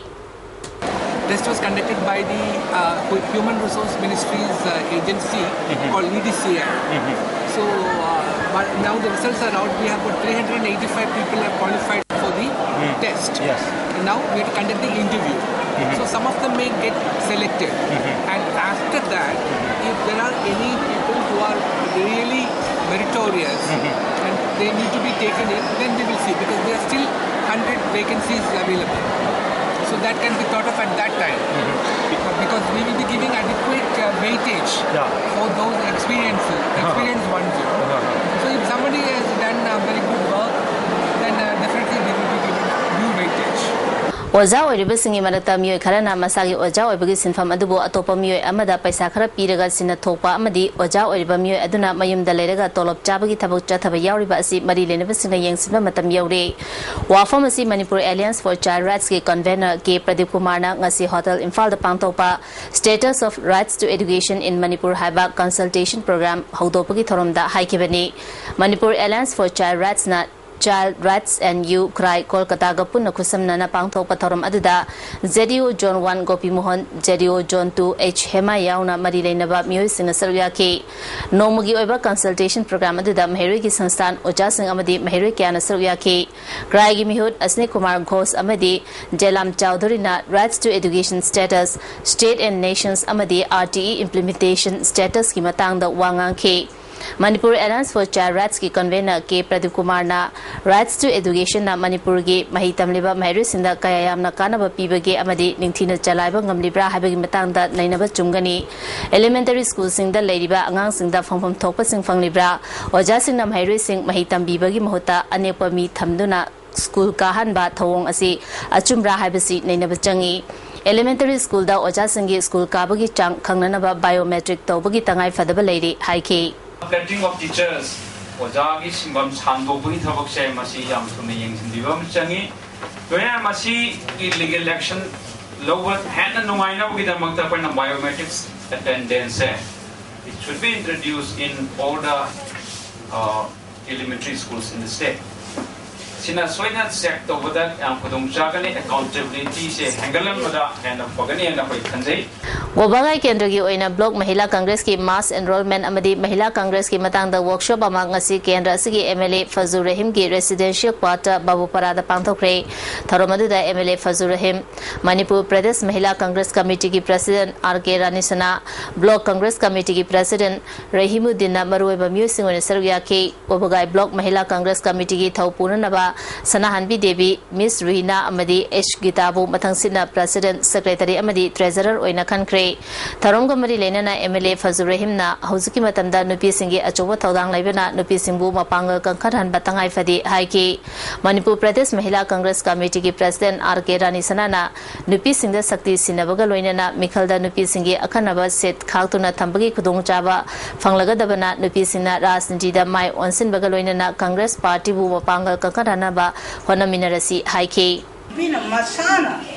Test was conducted by the uh, Hu- Human Resource Ministry's uh, agency called E D C I. So uh, but now the results are out. We have got three hundred eighty-five people have qualified for the test. Yes. And now we have to conduct the interview. So some of them may get selected. And after that, if there are any people who are really meritorious and they need to be taken in, then we will see, because there are still hundred vacancies available. So that can be thought of at that time. Because we will be giving adequate uh, weightage Yeah. for those experiences, experienced ones. You know. So if somebody has done uh, very good work, then uh, definitely they will be given due weightage. ꯑꯣꯖꯥ ꯑꯣꯏꯔꯤꯕꯁꯤꯡꯒꯤ ꯃꯔꯛꯇ ꯃꯤꯑꯣꯏ ꯈꯔꯅ ꯃꯁꯥꯒꯤ ꯑꯣꯖꯥ ꯑꯣꯏꯕꯒꯤ ꯁꯤꯟꯐꯝ ꯑꯗꯨꯕꯨ ꯑꯇꯣꯞꯄ ꯃꯤꯑꯣꯏ ꯑꯃꯗ ꯄꯩꯁꯥ ꯈꯔ ꯄꯤꯔꯒ ꯁꯤꯟꯅ ꯊꯣꯛꯄ ꯑꯃꯗꯤ ꯑꯣꯖꯥ ꯑꯣꯏꯔꯤꯕ ꯃꯤꯑꯣꯏ ꯑꯗꯨꯅ ꯃꯌꯨꯝꯗ ꯂꯩꯔꯒ ꯇꯣꯂꯣꯞ ꯆꯥꯕꯒꯤ ꯊꯕꯛ ꯆꯠꯊꯕ ꯌꯥꯎꯔꯤꯕ ꯑꯁꯤ ꯃꯔꯤ ꯂꯩꯅꯕꯁꯤꯡꯅ ꯌꯦꯡꯁꯤꯟꯕ ꯃꯇꯝ ꯌꯧꯔꯦ꯫ ꯋꯥꯐꯝ ꯑꯁꯤ ꯃꯅꯤꯄꯨꯔ ꯑꯦꯂꯤꯌꯟꯁ ꯐꯣꯔ ꯆꯥꯏꯜ ꯔꯥꯏꯠꯁꯀꯤ ꯀꯟꯚꯦꯅꯔ ꯀꯦ ꯄ꯭ꯔꯗꯤꯞ ꯀꯨꯃꯥꯔꯅ ꯉꯁꯤ ꯍꯣꯇꯦꯜ ꯏꯝꯐꯥꯜꯗ ꯄꯥꯡꯊꯣꯛꯄ Status of Rights to Education in Manipur ꯍꯥꯏꯕ ꯀꯟꯁꯜꯇꯦꯁꯟ ꯄ꯭ꯔꯣꯒ꯭ꯔꯥꯝ ꯍꯧꯗꯣꯛꯄꯒꯤ ꯊꯧꯔꯝꯗ ꯍꯥꯏꯈꯤꯕꯅꯤ꯫ ꯃꯅꯤꯄꯨꯔ ꯑꯦꯂꯥꯌꯟꯁ ꯐꯣꯔ ꯆꯥꯏꯜ ꯔꯥꯏꯠꯁꯅ Child Rights and You ꯈꯨꯔꯥꯏ ꯀꯣꯜꯀꯇꯥꯒ ꯄꯨꯟꯅ ꯈꯨꯠꯁꯝꯅꯅ ꯄꯥꯡꯊꯣꯛꯄ ꯊꯧꯔꯝ ꯑꯗꯨꯗ ZDO Zone One ꯒꯣꯄꯤ Mohan, ZDO Zone Two H Hema ꯌꯥꯎꯅ ꯃꯔꯤ ꯂꯩꯅꯕ ꯃꯤꯑꯣꯏꯁꯤꯡꯅ ꯁꯔꯨꯛ ꯌꯥꯈꯤ꯫ ꯅꯣꯡꯃꯒꯤ ꯑꯣꯏꯕ ꯀꯟꯁꯜꯇꯦꯁꯟ ꯄ꯭ꯔꯣꯒ꯭ꯔꯥꯝ ꯑꯗꯨꯗ ꯃꯍꯩꯔꯣꯏꯒꯤ ꯁꯪꯁꯊꯥꯟ, ꯑꯣꯖꯥꯁꯤꯡ ꯑꯃꯗꯤ ꯃꯍꯩꯔꯣꯏ ꯀꯌꯥꯅ ꯁꯔꯨꯛ ꯌꯥꯈꯤ꯫ ꯈꯨꯔꯥꯏꯒꯤ ꯃꯤꯍꯨꯠ ꯑꯁꯅꯤ ꯀꯨꯃꯥꯔ ꯘꯣꯁ ꯑꯃꯗꯤ ꯖꯦꯂꯥꯝ ꯆꯧꯙꯨꯔꯤꯅ Rights to Education Status, State and Nations ꯑꯃꯗꯤ RTE Implementation Status ꯀꯤ ꯃꯇꯥꯡꯗ ꯋꯥ ꯉꯥꯡꯈꯤ꯫ Manipur alliance for child ꯔꯥꯏꯠꯁꯀꯤ convener ꯀꯦ ꯄ꯭ꯔꯗꯤꯞ ꯀꯨꯃꯥꯔꯅ Rights to Educationꯅ ꯃꯅꯤꯄꯨꯔꯒꯤ ꯃꯍꯩ ꯇꯝꯂꯤꯕ ꯃꯍꯩꯔꯣꯏꯁꯤꯡꯗ ꯀꯌꯥ ꯌꯥꯝꯅ ꯀꯥꯟꯅꯕ ꯄꯤꯕꯒꯦ ꯑꯃꯗꯤ ꯅꯤꯡꯊꯤꯅ ꯆꯂꯥꯏꯕ ꯉꯝꯂꯤꯕ꯭ꯔꯥ ꯍꯥꯏꯕꯒꯤ ꯃꯇꯥꯡꯗ ꯅꯩꯅꯕ ꯆꯨꯝꯒꯅꯤ꯫ Elementary schoolꯁꯤꯡꯗ ꯂꯩꯔꯤꯕ ꯑꯉꯥꯡꯁꯤꯡꯗ ꯐꯪꯐꯝ ꯊꯣꯛꯄꯁꯤꯡ ꯐꯪꯂꯤꯕ꯭ꯔꯥ? ꯑꯣꯖꯥꯁꯤꯡꯅ ꯃꯍꯩꯔꯣꯏꯁꯤꯡ ꯃꯍꯩ ꯇꯝꯕꯤꯕꯒꯤ ꯃꯍꯨꯠꯇ ꯑꯅꯦꯛꯄ ꯃꯤ ꯊꯝꯗꯨꯅ ꯁ꯭ꯀꯨꯜ ꯀꯥꯍꯟꯕ ꯊꯧꯑꯣꯡ ꯑꯁꯤ ꯑꯆꯨꯝꯕ꯭ꯔꯥ ꯍꯥꯏꯕꯁꯤ ꯅꯩꯅꯕ ꯆꯪꯏ꯫ Elementary schoolꯗ ꯑꯣꯖꯥꯁꯤꯡꯒꯤ ꯁ꯭ꯀꯨꯜ ꯀꯥꯕꯒꯤ ꯆꯥꯡ ꯈꯪꯅꯅꯕ biometric ꯇꯧꯕꯒꯤ ꯇꯉꯥꯏ ꯐꯗꯕ ꯂꯩꯔꯤ ꯍꯥꯏꯈꯤ꯫ Cutting of teachers, ꯑꯣꯖꯥꯒꯤ ꯁꯤꯟꯐꯝ ꯁꯥꯡꯗꯣꯛꯄꯒꯤ ꯊꯕꯛꯁꯦ ꯃꯁꯤ ꯌꯥꯝ ꯊꯨꯅ ꯌꯦꯡꯁꯤꯟꯕꯤꯕ ꯑꯃ ꯆꯪꯉꯤ꯫ ꯂꯣꯏꯅꯅ ꯃꯁꯤꯒꯤ legal action ꯂꯧꯕ ꯍꯦꯟꯅ ꯅꯨꯡꯉꯥꯏꯅꯕꯒꯤꯗꯃꯛꯇ ꯑꯩꯈꯣꯏꯅ biometrics attendanceꯁꯦ, it should be introduced in all the uh, elementary schools in the state. ꯁꯤꯅ ꯁꯣꯏꯗꯅ ꯆꯦꯛ ꯇꯧꯕꯗ ꯌꯥꯝ ꯈꯨꯗꯣꯡ ꯆꯥꯒꯅꯤ, ꯑꯦꯀꯥꯎꯟꯇꯦꯕꯤꯂꯤꯇꯤꯁꯦ ꯍꯦꯟꯒꯠꯍꯟꯕꯗ ꯍꯦꯟꯅ ꯐꯒꯅꯤ ꯍꯥꯏꯅ ꯑꯩꯈꯣꯏ ꯈꯟꯖꯩ꯫ ꯋꯥꯕꯒꯥꯏ ꯀꯦꯟꯗ꯭ꯔꯒꯤ ꯑꯣꯏꯅ ꯕ꯭ꯂꯣꯛ ꯃꯍꯤꯂꯥ ꯀꯪꯒ꯭ꯔꯦꯁꯀꯤ ꯃꯥꯁ ꯑꯦꯟꯔꯣꯜꯃꯦꯟ ꯑꯃꯗꯤ ꯃꯍꯤꯂꯥ ꯀꯪꯒ꯭ꯔꯦꯁꯀꯤ ꯃꯇꯥꯡꯗ ꯋꯥꯔꯛꯁꯣꯞ ꯑꯃ ꯉꯁꯤ ꯀꯦꯟꯗ꯭ꯔ ꯑꯁꯤꯒꯤ ꯑꯦꯝ ꯑꯦꯜ ꯑꯦ ꯐꯖꯨ ꯔꯍꯤꯝꯒꯤ ꯔꯦꯁꯤꯗꯦꯟꯁꯤꯌꯦꯜ ꯀ꯭ꯋꯥꯇꯔ ꯕꯥꯕꯨꯄꯥꯔꯥꯗ ꯄꯥꯡꯊꯣꯛꯈ꯭ꯔꯦ꯫ ꯊꯧꯔꯝ ꯑꯗꯨꯗ M L A Fazur Rahim, Manipur Pradesh Mahila Congress ꯀꯃꯤꯇꯤꯒꯤ ꯄ꯭ꯔꯁꯤꯗꯦꯟ ꯑꯥꯔ ꯀꯦ ꯔꯥꯅꯤꯁꯅꯥ, ꯕ꯭ꯂꯣꯛ ꯀꯪꯒ꯭ꯔꯦꯁ ꯀꯃꯤꯇꯤꯒꯤ ꯄ꯭ꯔꯁꯤꯗꯦꯟ ꯔꯍꯤꯃꯨꯗꯤꯟꯅ ꯃꯔꯨꯑꯣꯏꯕ ꯃꯤꯑꯣꯏꯁꯤꯡ ꯑꯣꯏꯅ ꯁꯔꯨꯛ ꯌꯥꯈꯤ꯫ ꯋꯥꯕꯒꯥꯏ ꯕ꯭ꯂꯣꯛ ꯃꯍꯤꯂꯥ ꯀꯪꯒ꯭ꯔꯦꯁ ꯀꯃꯤꯇꯤꯒꯤ ꯊꯧ ꯄꯨꯅꯅꯕ ꯁꯅꯥꯍꯟꯕꯤ ꯗꯦꯕꯤ, ꯃꯤꯁ ꯔꯨꯍꯤꯅꯥ ꯑꯃꯗꯤ ꯑꯦꯁ ꯒꯤꯇꯥꯕꯨ ꯃꯊꯪꯁꯤꯠꯅ ꯄ꯭ꯔꯁꯤꯗꯦꯟ, ꯁꯦꯀ꯭ꯔꯦꯇꯔꯤ ꯑꯃꯗꯤ ꯇ꯭ꯔꯦꯖꯔꯔ ꯑꯣꯏꯅ ꯈꯟꯈ꯭ꯔꯦ꯫ ꯊꯧꯔꯝꯒ ꯃꯔꯤ ꯂꯩꯅꯅ ꯑꯦꯝ ꯑꯦꯜ ꯑꯦ ꯐꯖꯨ ꯔꯍꯤꯝꯅ ꯍꯧꯖꯤꯛꯀꯤ ꯃꯇꯝꯗ ꯅꯨꯄꯤꯁꯤꯡꯒꯤ ꯑꯆꯧꯕ ꯊꯧꯗꯥꯡ ꯂꯩꯕꯅ ꯅꯨꯄꯤꯁꯤꯡꯕꯨ ꯃꯄꯥꯡꯒꯜ ꯀꯟꯈꯠꯍꯟꯕ ꯇꯉꯥꯏ ꯐꯗꯦ ꯍꯥꯏꯈꯤ꯫ ꯃꯅꯤꯄꯨꯔ ꯄ꯭ꯔꯗꯦꯁ ꯃꯍꯤꯂꯥ ꯀꯪꯒ꯭ꯔꯦꯁ ꯀꯃꯤꯇꯤꯒꯤ ꯄ꯭ꯔꯁꯤꯗꯦꯟ ꯑꯥꯔ ꯀꯦ ꯔꯥꯅꯤ ꯁꯅꯥꯅ ꯅꯨꯄꯤꯁꯤꯡꯗ ꯁꯛꯇꯤ ꯁꯤꯟꯅꯕꯒ ꯂꯣꯏꯅꯅ ꯃꯤꯈꯜꯗ ꯅꯨꯄꯤꯁꯤꯡꯒꯤ ꯑꯈꯟꯅꯕ ꯁꯤꯠ ꯈꯥꯛꯇꯨꯅ ꯊꯝꯕꯒꯤ ꯈꯨꯗꯣꯡꯆꯥꯕ ꯐꯪꯂꯒꯗꯕꯅ ꯅꯨꯄꯤꯁꯤꯡꯅ ꯔꯥꯖꯅꯤꯇꯤꯗ ꯃꯥꯏ ꯑꯣꯟꯁꯤꯟꯕꯒ ꯂꯣꯏꯅꯅ ꯀꯪꯒ꯭ꯔꯦꯁ ꯄꯥꯔꯇꯤꯕꯨ ꯃꯄꯥꯡꯒꯜ ꯀꯟꯈꯠꯍꯟꯅꯕ ꯍꯣꯠꯅꯃꯤꯟꯅꯔꯁꯤ ꯍꯥꯏꯈꯤ꯫ ꯅꯨꯄꯤꯅ ꯃꯁꯥꯅ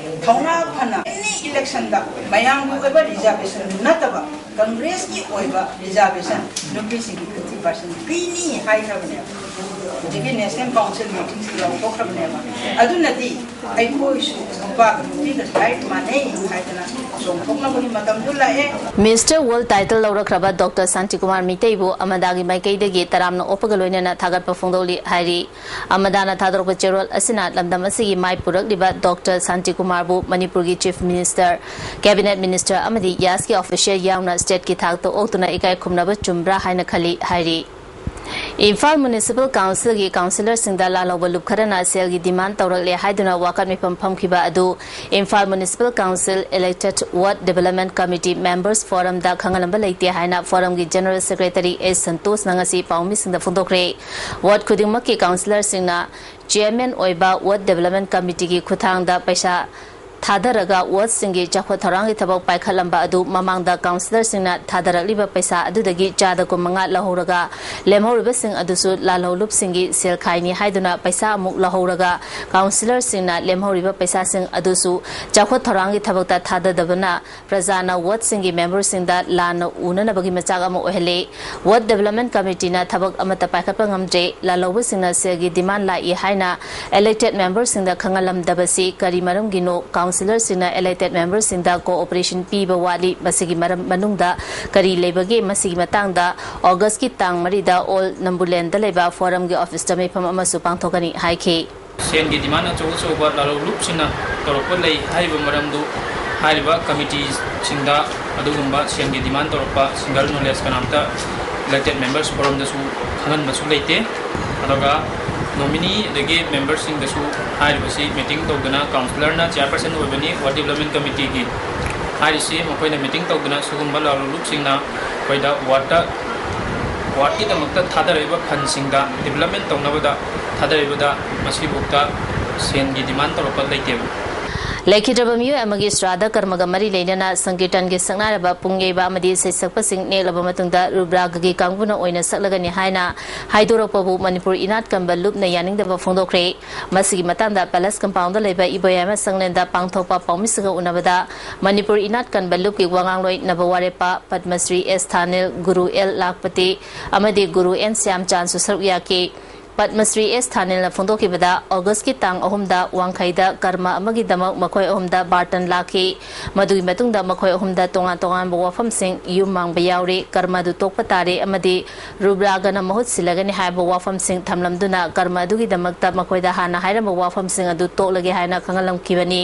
ꯊꯧꯅꯥ ꯐꯅ ꯑꯦꯅꯤ ꯏꯂꯦꯛꯁꯟꯗ ꯃꯌꯥꯝꯒꯤ ꯑꯣꯏꯕ ꯔꯤꯖꯥꯔꯕꯦꯁꯟ ꯅꯠꯇꯕ ꯀꯪꯒ꯭ꯔꯦꯁꯀꯤ ꯑꯣꯏꯕ ꯔꯤꯖꯥꯔꯕꯦꯁꯟ ꯅꯨꯄꯤꯁꯤꯡꯒꯤ ꯐꯤꯐꯇꯤ ꯄꯥꯔꯁꯦꯟ ꯄꯤꯅꯤ ꯍꯥꯏꯈ꯭ꯔꯕꯅꯦꯕ꯫ ꯍꯧꯖꯤꯛꯀꯤ ꯅꯦꯁꯅꯦꯜ ꯀꯥꯎꯟꯁꯤꯜ ꯃꯤꯇꯤꯡꯁꯤ ꯂꯥꯎꯊꯣꯛꯈ꯭ꯔꯕꯅꯦꯕ꯫ ꯑꯗꯨꯅꯗꯤ ꯑꯩꯈꯣꯏꯁꯨ ꯅꯨꯄꯥꯒ ꯅꯨꯄꯤꯒ ꯔꯥꯏꯠ ꯃꯥꯟꯅꯩ ꯍꯥꯏꯗꯅ ꯆꯣꯡꯊꯣꯛꯅꯕꯒꯤ ꯃꯇꯝꯗꯨ ꯂꯥꯛꯑꯦ꯫ Mister world title ꯂꯧꯔꯛꯈ꯭ꯔꯕ doctor Shantikumar ꯃꯤꯇꯩꯕꯨ ꯑꯃꯗꯥꯒꯤ ꯃꯥꯏꯀꯩꯗꯒꯤ ꯇꯔꯥꯝꯅ ꯑꯣꯛꯄꯒ ꯂꯣꯏꯅꯅ ꯊꯥꯒꯠꯄ ꯐꯣꯡꯗꯣꯛꯂꯤ ꯍꯥꯏꯔꯤ꯫ ꯑꯃꯗꯥꯅ ꯊꯥꯗꯣꯔꯛꯄ ꯆꯦꯔꯣꯜ ꯑꯁꯤꯅ ꯂꯝꯗꯝ ꯑꯁꯤꯒꯤ ꯃꯥꯏ ꯄꯨꯔꯛꯂꯤꯕ ꯗꯣꯛꯇꯔ ꯁꯥꯟꯇꯤꯀꯨꯃꯥꯔꯕꯨ ꯃꯅꯤꯄꯨꯔꯒꯤ ꯆꯤꯐ ꯃꯤꯅꯤꯁꯇꯔ, ꯀꯦꯕꯤꯅꯦꯠ ꯃꯤꯅꯤꯁꯇꯔ ꯑꯃꯗꯤ ꯌꯥꯁꯀꯤ ꯑꯣꯐꯤꯁꯤꯌꯦꯜ ꯌꯥꯎꯅ ꯁ꯭ꯇꯦꯠꯀꯤ ꯊꯥꯛꯇ ꯑꯣꯛꯇꯨꯅ ꯏꯀꯥꯏ ꯈꯨꯝꯅꯕ ꯆꯨꯝꯕ꯭ꯔꯥ ꯍꯥꯏꯅ ꯈꯜꯂꯤ ꯍꯥꯏꯔꯤ꯫ ꯏꯝꯐꯥꯜ ꯃ꯭ꯌꯨꯅꯤꯁꯤꯄꯥꯜ ꯀꯥꯎꯟꯁꯤꯜꯒꯤ ꯀꯥꯎꯟꯁꯤꯂꯔꯁꯤꯡꯗ ꯂꯥꯜꯍꯧꯕ ꯂꯨꯞ ꯈꯔꯅ ꯁꯦꯜꯒꯤ ꯗꯤꯃꯥꯟ ꯇꯧꯔꯛꯂꯦ ꯍꯥꯏꯗꯨꯅ ꯋꯥꯀꯠ ꯃꯤꯐꯝ ꯐꯝꯈꯤꯕ ꯑꯗꯨ ꯏꯝꯐꯥꯜ ꯃ꯭ꯌꯨꯅꯤꯁꯤꯄꯥꯜ ꯀꯥꯎꯟꯁꯤꯜ ꯏꯂꯦꯛꯇꯦꯗ ꯋꯥꯔꯗ ꯗꯤꯕꯦꯂꯞꯃꯦꯟ ꯀꯃꯤꯇꯤ ꯃꯦꯝꯕꯔꯁ ꯐꯣꯔꯝꯗ ꯈꯪꯍꯜꯂꯝꯕ ꯂꯩꯇꯦ ꯍꯥꯏꯅ ꯐꯣꯔꯝꯒꯤ ꯖꯦꯅꯔꯦꯜ ꯁꯦꯀ꯭ꯔꯦꯇꯔꯤ ꯑꯦꯁ ꯁꯟꯇꯣꯁꯅ ꯉꯁꯤ ꯄꯥꯎꯃꯤꯁꯤꯡꯗ ꯐꯣꯡꯗꯣꯛꯈ꯭ꯔꯦ꯫ ꯋꯥꯔꯗ ꯈꯨꯗꯤꯡꯃꯛꯀꯤ ꯀꯥꯎꯟꯁꯤꯂꯔꯁꯤꯡꯅ ꯆꯤꯌꯔꯃꯦꯟ ꯑꯣꯏꯕ ꯋꯥꯔꯗ ꯗꯤꯕꯦꯂꯞꯃꯦꯟ ꯀꯃꯤꯇꯤꯒꯤ ꯈꯨꯠꯊꯥꯡꯗ ꯄꯩꯁꯥ ꯊꯥꯗꯔꯒ ꯋꯥꯔꯗꯁꯤꯡꯒꯤ ꯆꯥꯎꯈꯠ ꯊꯧꯔꯥꯡꯒꯤ ꯊꯕꯛ ꯄꯥꯏꯈꯠꯂꯝꯕ ꯑꯗꯨ ꯃꯃꯥꯡꯗ ꯀꯥꯎꯟꯁꯤꯂꯔꯁꯤꯡꯅ ꯊꯥꯗꯔꯛꯂꯤꯕ ꯄꯩꯁꯥ ꯑꯗꯨꯗꯒꯤ ꯆꯥꯗ ꯀꯨꯟꯃꯉꯥ ꯂꯧꯍꯧꯔꯒ ꯂꯦꯝꯍꯧꯔꯤꯕꯁꯤꯡ ꯑꯗꯨꯁꯨ ꯂꯥꯜꯍꯧꯂꯨꯞꯁꯤꯡꯒꯤ ꯁꯦꯜ ꯈꯥꯏꯅꯤ ꯍꯥꯏꯗꯨꯅ ꯄꯩꯁꯥ ꯑꯃꯨꯛ ꯂꯧꯍꯧꯔꯒ ꯀꯥꯎꯟꯁꯤꯂꯔꯁꯤꯡꯅ ꯂꯦꯝꯍꯧꯔꯤꯕ ꯄꯩꯁꯥꯁꯤꯡ ꯑꯗꯨꯁꯨ ꯆꯥꯎꯈꯠ ꯊꯧꯔꯥꯡꯒꯤ ꯊꯕꯛꯇ ꯊꯥꯗꯗꯕꯅ ꯄ꯭ꯔꯖꯥꯅ ꯋꯥꯔꯗꯁꯤꯡꯒꯤ ꯃꯦꯝꯕꯔꯁꯤꯡꯗ ꯂꯥꯟꯅ ꯎꯅꯅꯕꯒꯤ ꯃꯆꯥꯛ ꯑꯃ ꯑꯣꯏꯍꯜꯂꯦ꯫ ꯋꯥꯔꯗ ꯗꯤꯕꯦꯂꯞꯃꯦꯟ ꯀꯃꯤꯇꯤꯅ ꯊꯕꯛ ꯑꯃꯠꯇ ꯄꯥꯏꯈꯠꯄ ꯉꯝꯗ꯭ꯔꯦ꯫ ꯂꯥꯜꯍꯧꯕꯁꯤꯡꯅ ꯁꯦꯜꯒꯤ ꯗꯤꯃꯥꯟ ꯂꯥꯛꯏ ꯍꯥꯏꯅ ꯏꯂꯦꯛꯇꯦꯗ ꯃꯦꯝꯕꯔꯁꯤꯡꯗ ꯈꯪꯍꯜꯂꯝꯗꯕꯁꯤ ꯀꯔꯤ ꯃꯔꯝꯒꯤꯅꯣ? ꯀꯥꯎꯟꯁꯤꯂꯔꯁꯤꯡꯅ ꯏꯂꯦꯛꯇꯦꯗ ꯃꯦꯝꯕꯔꯁꯤꯡꯗ ꯀꯣꯑꯣꯄꯔꯦꯁꯟ ꯄꯤꯕ ꯋꯥꯠꯂꯤ꯫ ꯃꯁꯤꯒꯤ ꯃꯔꯝ ꯃꯅꯨꯡꯗ ꯀꯔꯤ ꯂꯩꯕꯒꯦ? ꯃꯁꯤꯒꯤ ꯃꯇꯥꯡꯗ ꯑꯣꯒꯁꯀꯤ ꯇꯥꯡ ꯃꯔꯤꯗ ꯑꯣꯜ ꯅꯝꯕꯨꯂꯦꯟꯗ ꯂꯩꯕ ꯐꯣꯔꯝꯒꯤ ꯑꯣꯐꯤꯁꯇ ꯃꯤꯐꯝ ꯑꯃꯁꯨ ꯄꯥꯡꯊꯣꯛꯀꯅꯤ ꯍꯥꯏꯈꯤ꯫ ꯁꯦꯟꯒꯤ ꯗꯤꯃꯥꯟ ꯑꯆꯧ ꯑꯆꯧꯕ ꯂꯥꯜꯍꯧꯂꯨꯞꯁꯤꯡꯅ ꯇꯧꯔꯛꯄ ꯂꯩ ꯍꯥꯏꯔꯤꯕ ꯃꯔꯝꯗꯨ ꯍꯥꯏꯔꯤꯕ ꯀꯃꯤꯇꯤꯁꯤꯡꯗ ꯑꯗꯨꯒꯨꯝꯕ ꯁꯦꯟꯒꯤ ꯗꯤꯃꯥꯟ ꯇꯧꯔꯛꯄ ꯁꯤꯡꯒꯜ ꯅꯣꯂꯦꯖ ꯀꯅꯥꯝꯇ ꯏꯂꯦꯛꯇꯦꯗ ꯃꯦꯝꯕꯔꯁ ꯐꯣꯔꯝꯗꯁꯨ ꯈꯪꯍꯟꯕꯁꯨ ꯂꯩꯇꯦ꯫ ꯑꯗꯨꯒ ꯅꯣꯃꯤꯅꯤ ꯑꯗꯒꯤ ꯃꯦꯝꯕꯔꯁꯤꯡꯗꯁꯨ ꯍꯥꯏꯔꯤꯕꯁꯤ ꯃꯤꯇꯤꯡ ꯇꯧꯗꯅ ꯀꯥꯎꯟꯁꯤꯂꯔꯅ ꯆꯤꯌꯥꯔꯄꯔꯁꯟ ꯑꯣꯏꯕꯅꯤ ꯋꯥꯔꯗ ꯗꯤꯕꯦꯂꯞꯃꯦꯟ ꯀꯃꯤꯇꯤꯒꯤ ꯍꯥꯏꯔꯤꯁꯤ ꯃꯈꯣꯏꯅ ꯃꯤꯇꯤꯡ ꯇꯧꯗꯅ ꯁꯤꯒꯨꯝꯕ ꯂꯥꯜꯍꯧꯂꯨꯞꯁꯤꯡꯅ ꯑꯩꯈꯣꯏꯗ ꯋꯥꯔꯗꯇ ꯋꯥꯔꯗꯀꯤꯗꯃꯛꯇ ꯊꯥꯗꯔꯛꯏꯕ ꯐꯟꯁꯤꯡꯗ ꯗꯤꯕꯦꯂꯞꯃꯦꯟ ꯇꯧꯅꯕꯗ ꯊꯥꯗꯔꯛꯏꯕꯗ ꯃꯁꯤꯐꯥꯎꯗ ꯁꯦꯟꯒꯤ ꯗꯤꯃꯥꯟ ꯇꯧꯔꯛꯄ ꯂꯩꯇꯦꯕ꯫ ꯂꯩꯈꯤꯗ꯭ꯔꯕ ꯃꯤꯑꯣꯏ ꯑꯃꯒꯤ ꯁ꯭ꯔꯥꯗ ꯀꯔꯃꯒ ꯃꯔꯤ ꯂꯩꯅꯅ ꯁꯪꯀꯤꯔꯇꯟꯒꯤ ꯁꯛꯅꯥꯏꯔꯕ ꯄꯨꯡ ꯌꯩꯕ ꯑꯃꯗꯤ ꯏꯁꯩ ꯁꯛꯄꯁꯤꯡ ꯅꯦꯛꯂꯕ ꯃꯇꯨꯡꯗ ꯔꯨꯕ꯭ꯔꯥꯒꯒꯤ ꯀꯥꯡꯕꯨꯅ ꯑꯣꯏꯅ ꯁꯛꯂꯒꯅꯤ ꯍꯥꯏꯅ ꯍꯥꯏꯗꯣꯔꯛꯄꯕꯨ ꯃꯅꯤꯄꯨꯔ ꯏꯅꯥꯠ ꯀꯟꯕ ꯂꯨꯞꯅ ꯌꯥꯅꯤꯡꯗꯕ ꯐꯣꯡꯗꯣꯛꯈ꯭ꯔꯦ꯫ ꯃꯁꯤꯒꯤ ꯃꯇꯥꯡꯗ ꯄꯦꯂꯦꯁ ꯀꯝꯄꯥꯎꯟꯗ ꯂꯩꯕ ꯏꯕꯣꯌꯥꯏꯃ ꯁꯪꯂꯦꯟꯗ ꯄꯥꯡꯊꯣꯛꯄ ꯄꯥꯎꯃꯤꯁꯤꯡꯒ ꯎꯅꯕꯗ ꯃꯅꯤꯄꯨꯔ ꯏꯅꯥꯠ ꯀꯟꯕ ꯂꯨꯞꯀꯤ ꯋꯥ ꯉꯥꯡꯂꯣꯏ ꯅꯕ ꯋꯥꯔꯦꯞꯄ ꯄꯗꯃꯁ꯭ꯔꯤ ꯑꯦꯁ ꯊꯥꯅꯤꯜ, ꯒꯨꯔꯨ ꯑꯦꯜ ꯂꯥꯈꯄꯇꯤ ꯑꯃꯗꯤ ꯒꯨꯔꯨ ꯑꯦꯟ ꯁ꯭ꯌꯥꯝꯆꯥꯟꯁꯨ ꯁꯔꯨꯛ ꯌꯥꯈꯤ꯫ ꯄꯗꯃꯁ꯭ꯔꯤ ꯑꯦꯁ ꯊꯥꯅꯤꯜꯅ ꯐꯣꯡꯗꯣꯛꯈꯤꯕꯗ, ꯑꯣꯒꯁꯀꯤ ꯇꯥꯡ ꯑꯍꯨꯝꯗ ꯋꯥꯡꯈꯩꯗ ꯀꯔꯃ ꯑꯃꯒꯤꯗꯃꯛ ꯃꯈꯣꯏ ꯑꯍꯨꯝꯗ ꯕꯥꯔꯇꯟ ꯂꯥꯛꯈꯤ꯫ ꯃꯗꯨꯒꯤ ꯃꯇꯨꯡꯗ ꯃꯈꯣꯏ ꯑꯍꯨꯝꯗ ꯇꯣꯉꯥꯟ ꯇꯣꯉꯥꯟꯕ ꯋꯥꯐꯝꯁꯤꯡ ꯌꯨꯝ ꯃꯥꯡꯕ ꯌꯥꯎꯔꯤ, ꯀꯔꯃ ꯑꯗꯨ ꯇꯣꯛꯄ ꯇꯥꯔꯦ ꯑꯃꯗꯤ ꯔꯨꯕ꯭ꯔꯥꯒꯅ ꯃꯍꯨꯠ ꯁꯤꯜꯂꯒꯅꯤ ꯍꯥꯏꯕ ꯋꯥꯐꯝꯁꯤꯡ ꯊꯝꯂꯝꯗꯨꯅ ꯀꯔꯃ ꯑꯗꯨꯒꯤꯗꯃꯛꯇ ꯃꯈꯣꯏꯗ ꯍꯥꯟꯅ ꯍꯥꯏꯔꯝꯕ ꯋꯥꯐꯝꯁꯤꯡ ꯑꯗꯨ ꯇꯣꯛꯂꯒꯦ ꯍꯥꯏꯅ ꯈꯪꯍꯜꯂꯝꯈꯤꯕꯅꯤ꯫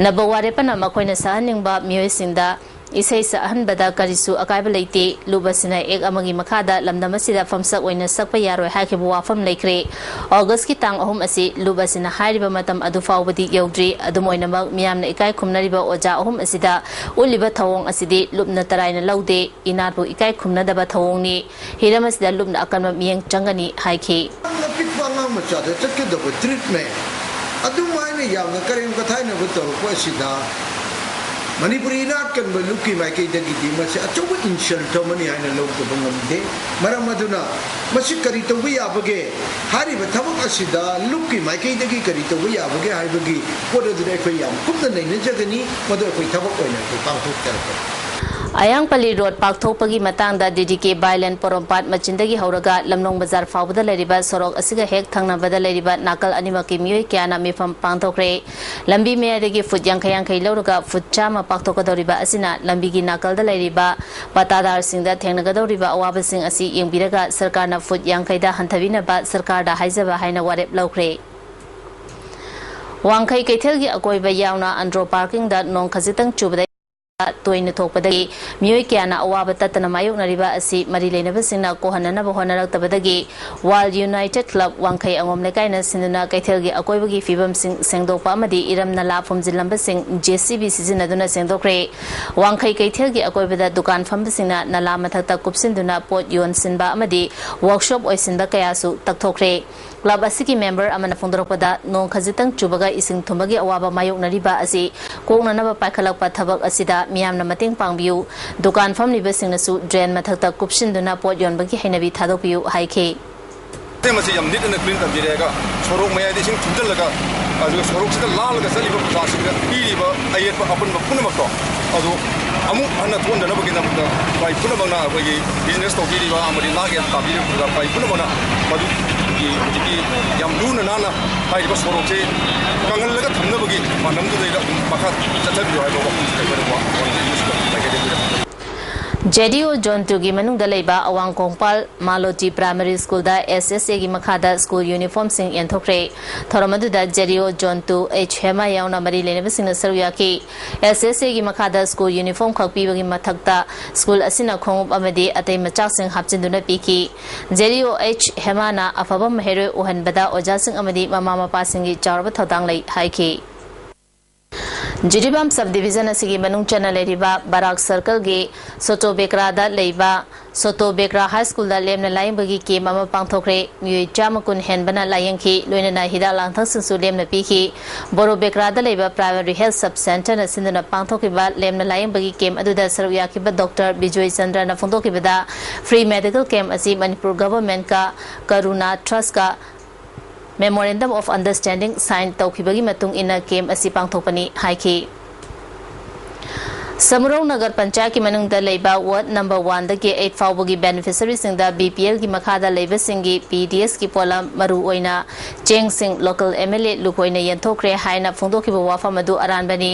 ꯅꯕ ꯋꯥꯔꯦꯞꯄꯅ ꯃꯈꯣꯏꯅ ꯁꯛꯍꯟꯅꯤꯡꯕ ꯃꯤꯑꯣꯏꯁꯤꯡꯗ ꯏꯁꯩ ꯁꯛꯍꯟꯕꯗ ꯀꯔꯤꯁꯨ ꯑꯀꯥꯏꯕ ꯂꯩꯇꯦ꯫ ꯂꯨꯞ ꯑꯁꯤꯅ ꯑꯦꯛ ꯑꯃꯒꯤ ꯃꯈꯥꯗ ꯂꯝꯗꯝ ꯑꯁꯤꯗ ꯐꯝꯁꯛ ꯑꯣꯏꯅ ꯁꯛꯄ ꯌꯥꯔꯣꯏ ꯍꯥꯏꯈꯤꯕ ꯋꯥꯐꯝ ꯂꯩꯈ꯭ꯔꯦ꯫ ꯑꯣꯒꯁꯀꯤ ꯇꯥꯡ ꯑꯍꯨꯝ ꯑꯁꯤ ꯂꯨꯞ ꯑꯁꯤꯅ ꯍꯥꯏꯔꯤꯕ ꯃꯇꯝ ꯑꯗꯨ ꯐꯥꯎꯕꯗꯤ ꯌꯧꯗ꯭ꯔꯤ꯫ ꯑꯗꯨꯝ ꯑꯣꯏꯅꯃꯛ, ꯃꯤꯌꯥꯝꯅ ꯏꯀꯥꯏ ꯈꯨꯝꯅꯔꯤꯕ ꯑꯣꯖꯥ ꯑꯍꯨꯝ ꯑꯁꯤꯗ ꯎꯠꯂꯤꯕ ꯊꯧꯑꯣꯡ ꯑꯁꯤꯗꯤ ꯂꯨꯞꯅ ꯇꯔꯥꯏꯅ ꯂꯧꯗꯦ꯫ ꯏꯅꯥꯠꯄꯨ ꯏꯀꯥꯏ ꯈꯨꯝꯅꯗꯕ ꯊꯧꯑꯣꯡꯅꯤ꯫ ꯍꯤꯔꯝ ꯑꯁꯤꯗ ꯂꯨꯞꯅ ꯑꯀꯟꯕ ꯃꯤꯠꯌꯦꯡ ꯆꯪꯒꯅꯤ ꯍꯥꯏꯈꯤ꯫ ꯑꯄꯤꯛꯄ ꯑꯉꯥꯡ ꯃꯆꯥꯗ ꯆꯠꯀꯗꯕ ꯇ꯭ꯔꯤꯠꯃꯦꯟ, ꯑꯗꯨꯃꯥꯏꯅ ꯌꯥꯝꯅ ꯀꯔꯦꯝ ꯀꯊꯥꯏꯅꯕ ꯇꯧꯔꯛꯄ ꯑꯁꯤꯗ ꯃꯅꯤꯄꯨꯔꯤ ꯏꯅꯥꯠ ꯀꯟꯕ ꯂꯨꯞꯀꯤ ꯃꯥꯏꯀꯩꯗꯒꯤꯗꯤ ꯃꯁꯤ ꯑꯆꯧꯕ insult ꯑꯃꯅꯤ ꯍꯥꯏꯅ ꯂꯧꯗꯕ ꯉꯝꯗꯦ꯫ ꯃꯔꯝ ꯑꯗꯨꯅ ꯃꯁꯤ ꯀꯔꯤ ꯇꯧꯕ ꯌꯥꯕꯒꯦ? ꯍꯥꯏꯔꯤꯕ ꯊꯕꯛ ꯑꯁꯤꯗ ꯂꯨꯞꯀꯤ ꯃꯥꯏꯀꯩꯗꯒꯤ ꯀꯔꯤ ꯇꯧꯕ ꯌꯥꯕꯒꯦ ꯍꯥꯏꯕꯒꯤ ꯄꯣꯠ ꯑꯗꯨꯗ ꯑꯩꯈꯣꯏ ꯌꯥꯝ ꯀꯨꯞꯅ ꯅꯩꯅꯖꯒꯅꯤ꯫ ꯃꯗꯨ ꯑꯩꯈꯣꯏ ꯊꯕꯛ ꯑꯣꯏꯅ ꯑꯩꯈꯣꯏ ꯄꯥꯡꯊꯣꯛꯆꯔꯛꯀꯅꯤ꯫ ꯑꯌꯥꯡꯄꯜꯂꯤ ꯔꯣꯗ ꯄꯥꯛꯊꯣꯛꯄꯒꯤ ꯃꯇꯥꯡꯗ ꯗꯤ ꯗꯤ ꯀꯦ ꯕꯥꯏꯂꯦꯟ ꯄꯣꯔꯣꯝꯄꯥꯠ ꯃꯆꯤꯟꯗꯒꯤ ꯍꯧꯔꯒ ꯂꯝꯂꯣꯡ ꯕꯖꯥꯔ ꯐꯥꯎꯕꯗ ꯂꯩꯔꯤꯕ ꯁꯣꯔꯣꯛ ꯑꯁꯤꯒ ꯍꯦꯛ ꯊꯪꯅꯕꯗ ꯂꯩꯔꯤꯕ ꯅꯥꯀꯜ ꯑꯅꯤꯃꯛꯀꯤ ꯃꯤꯑꯣꯏ ꯀꯌꯥꯅ ꯃꯤꯐꯝ ꯄꯥꯡꯊꯣꯛꯈ꯭ꯔꯦ꯫ ꯂꯝꯕꯤ ꯃꯌꯥꯏꯗꯒꯤ ꯐꯨꯠ ꯌꯥꯡꯈꯩ ꯌꯥꯡꯈꯩ ꯂꯧꯔꯒ ꯐꯨꯠ ꯆꯥꯝꯃ ꯄꯥꯛꯊꯣꯛꯀꯗꯧꯔꯤꯕ ꯑꯁꯤꯅ ꯂꯝꯕꯤꯒꯤ ꯅꯥꯀꯜꯗ ꯂꯩꯔꯤꯕ ꯄꯇꯥꯗꯥꯔꯁꯤꯡꯗ ꯊꯦꯡꯅꯒꯗꯧꯔꯤꯕ ꯑꯋꯥꯕꯁꯤꯡ ꯑꯁꯤ ꯌꯦꯡꯕꯤꯔꯒ ꯁꯔꯀꯥꯔꯅ ꯐꯨꯠ ꯌꯥꯡꯈꯩꯗ ꯍꯟꯊꯕꯤꯅꯕ ꯁꯔꯀꯥꯔꯗ ꯍꯥꯏꯖꯕ ꯍꯥꯏꯅ ꯋꯥꯔꯦꯞ ꯂꯧꯈ꯭ꯔꯦ꯫ ꯋꯥꯡꯈꯩ ꯀꯩꯊꯦꯜꯒꯤ ꯑꯀꯣꯏꯕ ꯌꯥꯎꯅ ꯑꯟꯗ꯭ꯔꯣ ꯄꯥꯔꯀꯤꯡꯗ ꯅꯣꯡ ꯈꯖꯤꯛꯇꯪ ꯆꯨꯕꯗ ꯇꯣꯏꯅ ꯊꯣꯛꯄꯗꯒꯤ ꯃꯤꯑꯣꯏ ꯀꯌꯥꯅ ꯑꯋꯥꯕ ꯇꯠꯇꯅ ꯃꯥꯌꯣꯛꯅꯔꯤꯕ ꯑꯁꯤ ꯃꯔꯤ ꯂꯩꯅꯕꯁꯤꯡꯅ ꯀꯣꯛꯍꯟꯅꯅꯕ ꯍꯣꯠꯅꯔꯛꯇꯕꯗꯒꯤ ꯋꯥꯔꯜ ꯌꯨꯅꯥꯏꯇꯦꯗ ꯀ꯭ꯂꯕ ꯋꯥꯡꯈꯩ ꯑꯉꯣꯝ ꯂꯩꯀꯥꯏꯅ ꯁꯤꯟꯗꯨꯅ ꯀꯩꯊꯦꯜꯒꯤ ꯑꯀꯣꯏꯕꯒꯤ ꯐꯤꯕꯝꯁꯤꯡ ꯁꯦꯡꯗꯣꯛꯄ ꯑꯃꯗꯤ ꯏꯔꯝ ꯅꯂꯥ ꯐꯨꯝꯖꯤꯜꯂꯝꯕꯁꯤꯡ ꯖꯦ ꯁꯤ ꯕꯤ ꯁꯤꯖꯤꯟꯅꯗꯨꯅ ꯁꯦꯡꯗꯣꯛꯈ꯭ꯔꯦ꯫ ꯋꯥꯡꯈꯩ ꯀꯩꯊꯦꯜꯒꯤ ꯑꯀꯣꯏꯕꯗ ꯗꯨꯀꯥꯟ ꯐꯝꯕꯁꯤꯡꯅ ꯅꯂꯥ ꯃꯊꯛꯇ ꯀꯨꯞꯁꯤꯟꯗꯨꯅ ꯄꯣꯠ ꯌꯣꯟꯁꯤꯟꯕ ꯑꯃꯗꯤ ꯋꯥꯔꯛꯁꯣꯞ ꯑꯣꯏꯁꯤꯟꯕ ꯀꯌꯥꯁꯨ ꯇꯛꯊꯣꯛꯈ꯭ꯔꯦ꯫ ꯀ꯭ꯂꯕ ꯑꯁꯤꯒꯤ ꯃꯦꯝꯕꯔ ꯑꯃꯅ ꯐꯣꯡꯗꯣꯔꯛꯄꯗ, ꯅꯣꯡ ꯈꯖꯤꯛꯇꯪ ꯆꯨꯕꯒ ꯏꯁꯤꯡ ꯊꯨꯝꯕꯒꯤ ꯑꯋꯥꯕ ꯃꯥꯌꯣꯛꯅꯔꯤꯕ ꯑꯁꯤ ꯀꯣꯛꯅꯅꯕ ꯄꯥꯏꯈꯠꯂꯛꯄ ꯊꯕꯛ ꯑꯁꯤꯗ ꯃꯤꯌꯥꯝꯅ ꯃꯇꯦꯡ ꯄꯥꯡꯕꯤꯌꯨ꯫ ꯗꯨꯀꯥꯟ ꯐꯝꯂꯤꯕꯁꯤꯡꯅꯁꯨ ꯗ꯭ꯔꯦꯟ ꯃꯊꯛꯇ ꯀꯨꯞꯁꯤꯟꯗꯨꯅ ꯄꯣꯠ ꯌꯣꯟꯕꯒꯤ ꯍꯩꯅꯕꯤ ꯊꯥꯗꯣꯛꯄꯤꯌꯨ ꯍꯥꯏꯈꯤ꯫ ꯃꯁꯤ ꯌꯥꯝ ꯅꯤꯠ ꯑꯦꯟ ꯀ꯭ꯂꯤꯟ ꯊꯝꯕꯤꯔꯦꯒ ꯁꯣꯔꯣꯛ ꯃꯌꯥꯏꯗ ꯏꯁꯤꯡ ꯊꯨꯝꯖꯤꯜꯂꯒ ꯑꯗꯨꯒ ꯁꯣꯔꯣꯛꯁꯤꯗ ꯂꯥꯜꯂꯒ ꯆꯠꯂꯤꯕ ꯄ꯭ꯔꯖꯥꯁꯤꯡꯗ ꯄꯤꯔꯤꯕ ꯑꯌꯦꯠꯄ ꯑꯄꯟꯕ ꯄꯨꯝꯅꯃꯛꯇꯣ ꯑꯗꯨ ꯑꯃꯨꯛ ꯍꯟꯅ ꯊꯣꯛꯍꯟꯗꯅꯕꯒꯤꯗꯃꯛꯇ ꯚꯥꯏ ꯄꯨꯝꯅꯃꯛꯅ ꯑꯩꯈꯣꯏꯒꯤ ꯕꯤꯖꯤꯅꯦꯁ ꯇꯧꯕꯤꯔꯤꯕ ꯑꯃꯗꯤ ꯅꯥꯛ ꯌꯦꯠ ꯇꯥꯕꯤꯔꯤꯕ ꯚꯥꯏ ꯄꯨꯝꯅꯃꯛꯅ ꯃꯗꯨꯒꯤ ꯍꯧꯖꯤꯛꯀꯤ ꯌꯥꯝ ꯂꯨꯅ ꯅꯥꯟꯅ ꯍꯥꯏꯔꯤꯕ ꯁꯣꯔꯣꯛꯁꯤ ꯀꯪꯍꯜꯂꯒ ꯊꯝꯅꯕꯒꯤ ꯄꯥꯟꯗꯝꯗꯨꯗꯩꯗ ꯑꯗꯨꯝ ꯃꯈꯥ ꯆꯠꯊꯕꯤꯌꯨ ꯍꯥꯏꯕ ꯋꯥꯐꯝꯁꯤꯗ ꯑꯩꯈꯣꯏꯅ ꯋꯥ ꯋꯥ ꯍꯥꯏꯖꯔꯤ꯫ ꯖꯦ ꯗꯤ ꯑꯣ ꯖꯣꯟ ꯇꯨꯒꯤ ꯃꯅꯨꯡꯗ ꯂꯩꯕ ꯑꯋꯥꯡ ꯀꯣꯡꯄꯥꯜ ꯃꯥꯂꯣꯇꯤ ꯄ꯭ꯔꯥꯏꯃꯥꯔꯤ ꯁ꯭ꯀꯨꯜꯗ ꯑꯦꯁ ꯑꯦꯁ ꯑꯦꯒꯤ ꯃꯈꯥꯗ ꯁ꯭ꯀꯨꯜ ꯌꯨꯅꯤꯐꯣꯔꯝꯁꯤꯡ ꯌꯦꯟꯊꯣꯛꯈ꯭ꯔꯦ꯫ ꯊꯧꯔꯝ ꯑꯗꯨꯗ ꯖꯦ ꯗꯤ ꯑꯣ ꯖꯣꯟ ꯇꯨ ꯑꯩꯆ ꯍꯦꯃꯥ ꯌꯥꯎꯅ ꯃꯔꯤ ꯂꯩꯅꯕꯁꯤꯡꯅ ꯁꯔꯨꯛ ꯌꯥꯈꯤ꯫ ꯑꯦꯁ ꯑꯦꯁ ꯑꯦꯒꯤ ꯃꯈꯥꯗ ꯁ꯭ꯀꯨꯜ ꯌꯨꯅꯤꯐꯣꯔꯝ ꯈꯛ ꯄꯤꯕꯒꯤ ꯃꯊꯛꯇ ꯁ꯭ꯀꯨꯜ ꯑꯁꯤꯅ ꯈꯣꯡꯎꯞ ꯑꯃꯗꯤ ꯑꯇꯩ ꯃꯆꯥꯛꯁꯤꯡ ꯍꯥꯞꯆꯤꯟꯗꯨꯅ ꯄꯤꯈꯤ꯫ ꯖꯦ ꯗꯤ ꯑꯣ ꯑꯩꯆ ꯍꯦꯃꯥꯅ ꯑꯐꯕ ꯃꯍꯩꯔꯣꯏ ꯑꯣꯏꯍꯟꯕꯗ ꯑꯣꯖꯥꯁꯤꯡ ꯑꯃꯗꯤ ꯃꯃꯥ ꯃꯄꯥꯁꯤꯡꯒꯤ ꯆꯥꯎꯔꯕ ꯊꯧꯗꯥꯡ ꯂꯩ ꯍꯥꯏꯈꯤ꯫ ꯖꯤꯔꯤꯕꯥꯝ ꯁꯕ ꯗꯤꯕꯤꯖꯟ ꯑꯁꯤꯒꯤ ꯃꯅꯨꯡ ꯆꯟꯅ ꯂꯩꯔꯤꯕ ꯕꯔꯥꯛ ꯁꯔꯀꯜꯒꯤ ꯁꯣꯇꯣ ꯕꯦꯀ꯭ꯔꯥꯗ ꯂꯩꯕ ꯁꯣꯇꯣ ꯕꯦꯀ꯭ꯔꯥ ꯍꯥꯏ ꯁ꯭ꯀꯨꯜꯗ ꯂꯦꯝꯅ ꯂꯥꯌꯦꯡꯕꯒꯤ ꯀꯦꯝ ꯑꯃ ꯄꯥꯡꯊꯣꯛꯈ꯭ꯔꯦ꯫ ꯃꯤꯑꯣꯏ ꯆꯥꯝꯃ ꯀꯨꯟ ꯍꯦꯟꯕꯅ ꯂꯥꯌꯦꯡꯈꯤ, ꯂꯣꯏꯅꯅ ꯍꯤꯗꯥꯛ ꯂꯥꯡꯊꯛꯁꯤꯡꯁꯨ ꯂꯦꯝꯅ ꯄꯤꯈꯤ꯫ ꯕꯣꯔꯣ ꯕꯦꯀ꯭ꯔꯥꯗ ꯂꯩꯕ ꯄ꯭ꯔꯥꯏꯃꯥꯔꯤ ꯍꯦꯜꯊ ꯁꯕ ꯁꯦꯟꯇꯔꯅ ꯁꯤꯟꯗꯨꯅ ꯄꯥꯡꯊꯣꯛꯈꯤꯕ ꯂꯦꯝꯅ ꯂꯥꯌꯦꯡꯕꯒꯤ ꯀꯦꯝ ꯑꯗꯨꯗ ꯁꯔꯨꯛ ꯌꯥꯈꯤꯕ ꯗꯣꯛꯇꯔ ꯕꯤꯖꯣꯏ ꯆꯟꯗ꯭ꯔꯅ ꯐꯣꯡꯗꯣꯛꯈꯤꯕꯗ, ꯐ꯭ꯔꯤ ꯃꯦꯗꯤꯀꯦꯜ ꯀꯦꯝ ꯑꯁꯤ Manipur ꯒꯚꯔꯟꯃꯦꯟꯠꯀ ꯀꯔꯨꯅꯥ ꯇ꯭ꯔꯁꯠꯀ Memorandum of Understanding sign ꯇꯧꯈꯤꯕꯒꯤ ꯃꯇꯨꯡ ꯏꯟꯅ ꯀꯦꯝ ꯑꯁꯤ ꯄꯥꯡꯊꯣꯛꯄꯅꯤ ꯍꯥꯏꯈꯤ꯫ ꯁꯃꯨꯔꯧ ꯅꯒꯔ ꯄꯟꯆꯥꯌꯠꯀꯤ ꯃꯅꯨꯡꯗ ꯂꯩꯕ ꯋꯥꯔꯗ ꯅꯝꯕꯔ ꯋꯥꯟꯗꯒꯤ ꯑꯩꯠ ꯐꯥꯎꯕꯒꯤ ꯕꯦꯅꯤꯐꯤꯁꯔꯤꯁꯤꯡꯗ ꯕꯤ ꯄꯤ ꯑꯦꯜꯒꯤ ꯃꯈꯥꯗ ꯂꯩꯕꯁꯤꯡꯒꯤ ꯄꯤ ꯗꯤ ꯑꯦꯁꯀꯤ ꯄꯣꯠꯂꯝ, ꯃꯔꯨ ꯑꯣꯏꯅ ꯆꯦꯡꯁꯤꯡ, ꯂꯣꯀꯦꯜ ꯑꯦꯝ ꯑꯦꯜ ꯑꯦ ꯂꯨꯈꯣꯏꯅ ꯌꯦꯟꯊꯣꯛꯈ꯭ꯔꯦ ꯍꯥꯏꯅ ꯐꯣꯡꯗꯣꯛꯈꯤꯕ ꯋꯥꯐꯝ ꯑꯗꯨ ꯑꯔꯥꯟꯕꯅꯤ꯫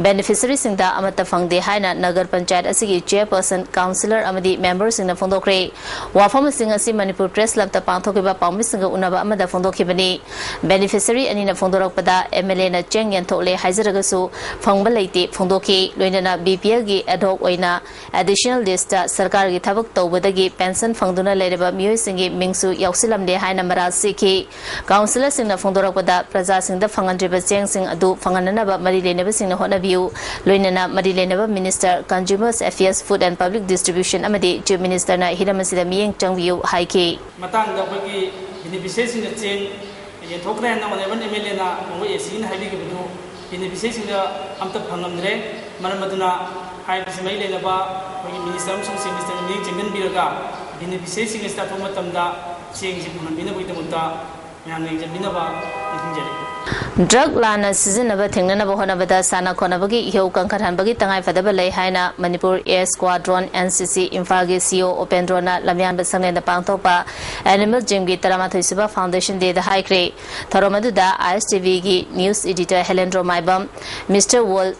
ꯕꯦꯅꯤꯐꯤꯁꯔꯤꯁꯤꯡꯗ ꯑꯃꯠꯇ ꯐꯪꯗꯦ ꯍꯥꯏꯅ ꯅꯒꯔ ꯄꯟꯆꯥꯌꯠ ꯑꯁꯤꯒꯤ ꯆꯦꯌꯔꯄꯔꯁꯟ, ꯀꯥꯎꯟꯁꯤꯂꯔ ꯑꯃꯗꯤ ꯃꯦꯝꯕꯔꯁꯤꯡꯅ ꯐꯣꯡꯗꯣꯛꯈ꯭ꯔꯦ꯫ ꯋꯥꯐꯝꯁꯤꯡ ꯑꯁꯤ ꯃꯅꯤꯄꯨꯔ ꯄ꯭ꯔꯦꯁ ꯀ꯭ꯂꯕꯇ ꯄꯥꯡꯊꯣꯛꯈꯤꯕ ꯄꯥꯎꯃꯤꯁꯤꯡꯒ ꯎꯅꯕ ꯑꯃꯗ ꯐꯣꯡꯗꯣꯛꯈꯤꯕꯅꯤ꯫ ꯕꯦꯅꯤꯐꯤꯁꯔꯤ ꯑꯅꯤꯅ ꯐꯣꯡꯗꯣꯔꯛꯄꯗ, ꯑꯦꯝ ꯑꯦꯜ ꯑꯦꯅ ꯆꯦꯡ ꯌꯦꯟꯊꯣꯛꯂꯦ ꯍꯥꯏꯖꯔꯒꯁꯨ ꯐꯪꯕ ꯂꯩꯇꯦ ꯐꯣꯡꯗꯣꯛꯈꯤ꯫ ꯂꯣꯏꯅꯅ ꯕꯤ ꯄꯤ ꯑꯦꯜꯒꯤ ꯑꯦꯗꯍꯣꯛ ꯑꯣꯏꯅ ꯑꯦꯗꯤꯁꯅꯦꯜ ꯂꯤꯁꯇ ꯁꯔꯀꯥꯔꯒꯤ ꯊꯕꯛ ꯇꯧꯕꯗꯒꯤ ꯄꯦꯟꯁꯟ ꯐꯪꯗꯨꯅ ꯂꯩꯔꯕ ꯃꯤꯑꯣꯏꯁꯤꯡꯒꯤ ꯃꯤꯡꯁꯨ ꯌꯥꯎꯁꯤꯜꯂꯝꯗꯦ ꯍꯥꯏꯅ ꯃꯔꯥꯜ ꯁꯤꯈꯤ꯫ ꯀꯥꯎꯟꯁꯤꯂꯔꯁꯤꯡꯅ ꯐꯣꯡꯗꯣꯔꯛꯄꯗ, ꯄ꯭ꯔꯖꯥꯁꯤꯡꯗ ꯐꯪꯍꯟꯗ꯭ꯔꯤꯕ ꯆꯦꯡꯁꯤꯡ ꯑꯗꯨ ꯐꯪꯍꯟꯅꯅꯕ ꯃꯔꯤ ꯂꯩꯅꯕꯁꯤꯡꯅ ꯍꯣꯠꯅꯕꯤꯌꯨ, ꯂꯣꯏꯅꯅ ꯃꯔꯤ ꯂꯩꯅꯕ minister, consumers affairs, food and public distribution ꯑꯃꯗꯤ ꯆꯤꯐ ꯃꯤꯅꯤꯁꯇꯔꯅ ꯍꯤꯔꯝ ꯑꯁꯤꯗ ꯃꯤꯠꯌꯦꯡ ꯆꯪꯕꯤꯌꯨ ꯍꯥꯏꯈꯤ꯫ ꯃꯇꯥꯡꯗ ꯑꯩꯈꯣꯏꯒꯤ ꯕꯦꯅꯤꯐꯤꯁꯤꯌꯔꯁꯤꯡꯗ ꯆꯦꯡ ꯌꯦꯟꯊꯣꯛꯈ꯭ꯔꯦ ꯍꯥꯏꯅ ꯑꯣꯅꯔꯦꯕꯜ ꯑꯦꯝ ꯑꯦꯜ ꯑꯦꯅ ꯃꯈꯣꯏ ꯑꯦ ꯁꯤꯅ ꯍꯥꯏꯕꯤꯈꯤꯕꯗꯨ ꯕꯦꯅꯤꯐꯤꯁꯤꯌꯔꯁꯤꯡꯗ ꯑꯝꯇ ꯐꯪꯉꯝꯗ꯭ꯔꯦ꯫ ꯃꯔꯝ ꯑꯗꯨꯅ ꯍꯥꯏꯔꯤꯕꯁꯤ ꯃꯔꯤ ꯂꯩꯅꯕ ꯑꯩꯈꯣꯏꯒꯤ ꯃꯤꯅꯤꯁꯇꯔ ꯑꯃꯁꯨꯡ ꯆꯤꯐ ꯃꯤꯅꯤꯁꯇꯔꯅ ꯃꯤꯠꯌꯦꯡ ꯆꯪꯍꯟꯕꯤꯔꯒ ꯕꯦꯅꯤꯐꯤꯁꯤꯌꯔꯁꯤꯡ ꯑꯁꯤꯗ ꯑꯊꯨꯕ ꯃꯇꯝꯗ ꯆꯦꯡꯁꯤ ꯐꯪꯍꯟꯕꯤꯅꯕꯒꯤꯗꯃꯛꯇ ꯃꯌꯥꯝꯅ ꯌꯦꯡꯁꯤꯟꯕꯤꯅꯕ ꯅꯤꯡꯁꯤꯡꯖꯔꯤ꯫ ꯗ꯭ꯔꯒ ꯂꯥꯟꯅ ꯁꯤꯖꯤꯟꯅꯕ ꯊꯤꯡꯅꯅꯕ ꯍꯣꯠꯅꯕꯗ ꯁꯥꯟꯅ ꯈꯣꯠꯅꯕꯒꯤ ꯏꯍꯧ ꯀꯟꯈꯠꯍꯟꯕꯒꯤ ꯇꯉꯥꯏꯐꯗꯕ ꯂꯩ ꯍꯥꯏꯅ ꯃꯅꯤꯄꯨꯔ ꯑꯦ ꯁ꯭ꯀ꯭ꯋꯥꯗ꯭ꯔꯣꯟ, ꯑꯦꯟ ꯁꯤ ꯁꯤ, ꯏꯝꯐꯥꯜꯒꯤ ꯁꯤ ꯏ ꯑꯣ ꯎꯄꯦꯟꯗ꯭ꯔꯣꯅ ꯂꯝꯌꯥꯟꯕ ꯁꯪꯂꯦꯟꯗ ꯄꯥꯡꯊꯣꯛꯄ ꯑꯦꯅꯤꯃꯦꯜ ꯖꯤꯝꯒꯤ ꯇꯔꯥꯃꯥꯊꯣꯏ ꯁꯨꯕ ꯐꯥꯎꯟꯗꯦꯁꯟ ꯗꯦꯗ ꯍꯥꯏꯈ꯭ꯔꯦ꯫ ꯊꯧꯔꯝ ꯑꯗꯨꯗ ꯑꯥꯏ ꯑꯦꯁ ꯇꯤ ꯚꯤꯒꯤ news editor Helendro Maibam, mister world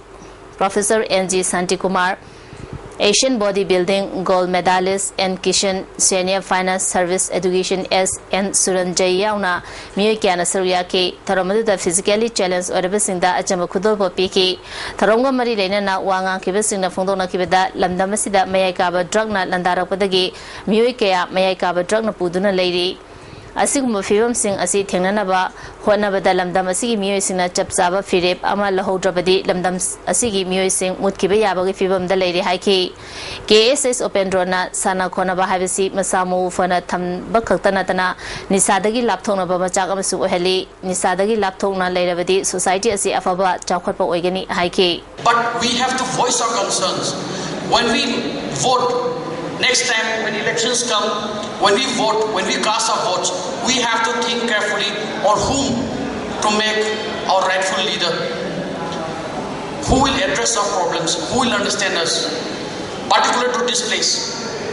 professor N G Shantikumar, Asian body building gold medalist N Kishan, senior finance service education S N Suranjoy ꯌꯥꯎꯅ ꯃꯤꯑꯣꯏ ꯀꯌꯥꯅ ꯁꯔꯨꯛ ꯌꯥꯈꯤ꯫ ꯊꯧꯔꯝ ꯑꯗꯨꯗ ꯐꯤꯖꯤꯀꯦꯜꯂꯤ ꯆꯦꯂꯦꯟꯖ ꯑꯣꯏꯔꯕꯁꯤꯡꯗ ꯑꯆꯝꯕ ꯈꯨꯗꯣꯜꯄꯣꯠ ꯄꯤꯈꯤ꯫ ꯊꯧꯔꯝꯒ ꯃꯔꯤ ꯂꯩꯅꯅ ꯋꯥ ꯉꯥꯡꯈꯤꯕꯁꯤꯡꯅ ꯐꯣꯡꯗꯣꯛꯅꯈꯤꯕꯗ, ꯂꯝꯗꯝ ꯑꯁꯤꯗ ꯃꯌꯥꯏ ꯀꯥꯕ ꯗ꯭ꯔꯒꯅ ꯂꯥꯟꯗꯥꯔꯛꯄꯗꯒꯤ ꯃꯤꯑꯣꯏ ꯀꯌꯥ ꯃꯌꯥꯏ ꯀꯥꯕ ꯗ꯭ꯔꯒꯅ ꯄꯨꯗꯨꯅ ꯂꯩꯔꯤ꯫ ꯑꯁꯤꯒꯨꯝꯕ ꯐꯤꯕꯝꯁꯤꯡ ꯑꯁꯤ ꯊꯦꯡꯅꯅꯕ ꯍꯣꯠꯅꯕꯗ ꯂꯝꯗꯝ ꯑꯁꯤꯒꯤ ꯃꯤꯑꯣꯏꯁꯤꯡꯅ ꯆꯞ ꯆꯥꯕ ꯐꯤꯔꯦꯞ ꯑꯃ ꯂꯧꯍꯧꯗ꯭ꯔꯕꯗꯤ ꯂꯝꯗꯝ ꯑꯁꯤꯒꯤ ꯃꯤꯑꯣꯏꯁꯤꯡ ꯃꯨꯠꯈꯤꯕ ꯌꯥꯕꯒꯤ ꯐꯤꯕꯝꯗ ꯂꯩꯔꯦ ꯍꯥꯏꯈꯤ꯫ ꯀꯦ ꯑꯦꯁ ꯑꯦꯁ ꯎꯄꯦꯟꯗ꯭ꯔꯣꯅ ꯁꯥꯟꯅ ꯈꯣꯠꯅꯕ ꯍꯥꯏꯕꯁꯤ ꯃꯁꯥ ꯃꯎ ꯐꯅ ꯊꯝꯕ ꯈꯛꯇ ꯅꯠꯇꯅ ꯅꯤꯁꯥꯗꯒꯤ ꯂꯥꯞꯊꯣꯛꯅꯕ ꯃꯆꯥꯛ ꯑꯃꯁꯨ ꯑꯣꯏꯍꯜꯂꯤ꯫ ꯅꯤꯁꯥꯗꯒꯤ ꯂꯥꯞꯊꯣꯛꯅ ꯂꯩꯔꯕꯗꯤ ꯁꯣꯁꯥꯏꯇꯤ ꯑꯁꯤ ꯑꯐꯕ ꯆꯥꯎꯈꯠꯄ ꯑꯣꯏꯒꯅꯤ ꯍꯥꯏꯈꯤ꯫ But we have to voice our concerns. When we vote, next time when elections come, when we vote, when we cast our votes, we have to think carefully on whom to make our rightful leader. Who will address our problems? Who will understand us? Particular to this place.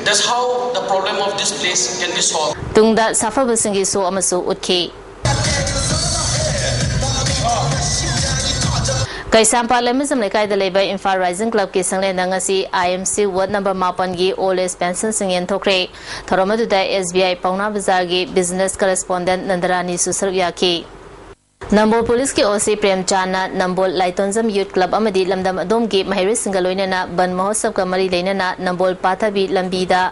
That's how the problem of this place can be solved. ꯇꯨꯡꯗ ꯁꯥꯐꯕꯁꯤꯡꯒꯤ ꯁꯣ ꯑꯃꯁꯨ ꯎꯠꯈꯤ꯫ ꯀꯩꯁꯥꯝꯄꯥꯠ ꯂꯩꯃꯖꯝ ꯂꯩꯀꯥꯏꯗ ꯂꯩꯕ Imphal rising ꯀ꯭ꯂꯕꯀꯤ ꯁꯪꯂꯦꯟꯗ ꯉꯁꯤ ꯑꯥꯏ M C ward number ꯃꯥꯄꯟꯒꯤ old age ꯄꯦꯟꯁꯟꯁꯤꯡ ꯌꯦꯟꯊꯣꯛꯈ꯭ꯔꯦ꯫ ꯊꯧꯔꯝ ꯑꯗꯨꯗ ꯑꯦꯁ ꯕꯤ ꯑꯥꯏ ꯄꯥꯎꯅꯥ ꯕꯖꯥꯔꯒꯤ ꯕꯤꯖꯤꯅꯦꯁ ꯀꯔꯦꯁꯄꯣꯟꯗꯦꯟꯠ ꯅꯟꯗꯔꯥꯅꯤꯁꯨ ꯁꯔꯨꯛ ꯌꯥꯈꯤ꯫ ꯅꯝꯕꯣꯜ ꯄꯨꯂꯤꯁꯀꯤ ꯑꯣ ꯁꯤ ꯄ꯭ꯔꯦꯝꯆꯥꯟꯅ ꯅꯝꯕꯣꯜ ꯂꯥꯏꯇꯣꯟꯖꯝ ꯌꯨꯠ ꯀ꯭ꯂꯕ ꯑꯃꯗꯤ ꯂꯝꯗꯝ ꯑꯗꯣꯝꯒꯤ ꯃꯍꯩꯔꯣꯏꯁꯤꯡꯒ ꯂꯣꯏꯅꯅ ꯕꯟ ꯃꯍꯣꯠꯁꯕꯀ ꯃꯔꯤ ꯂꯩꯅꯅ ꯅꯝꯕꯣꯜ ꯄꯥꯊꯕꯤ ꯂꯝꯕꯤꯗ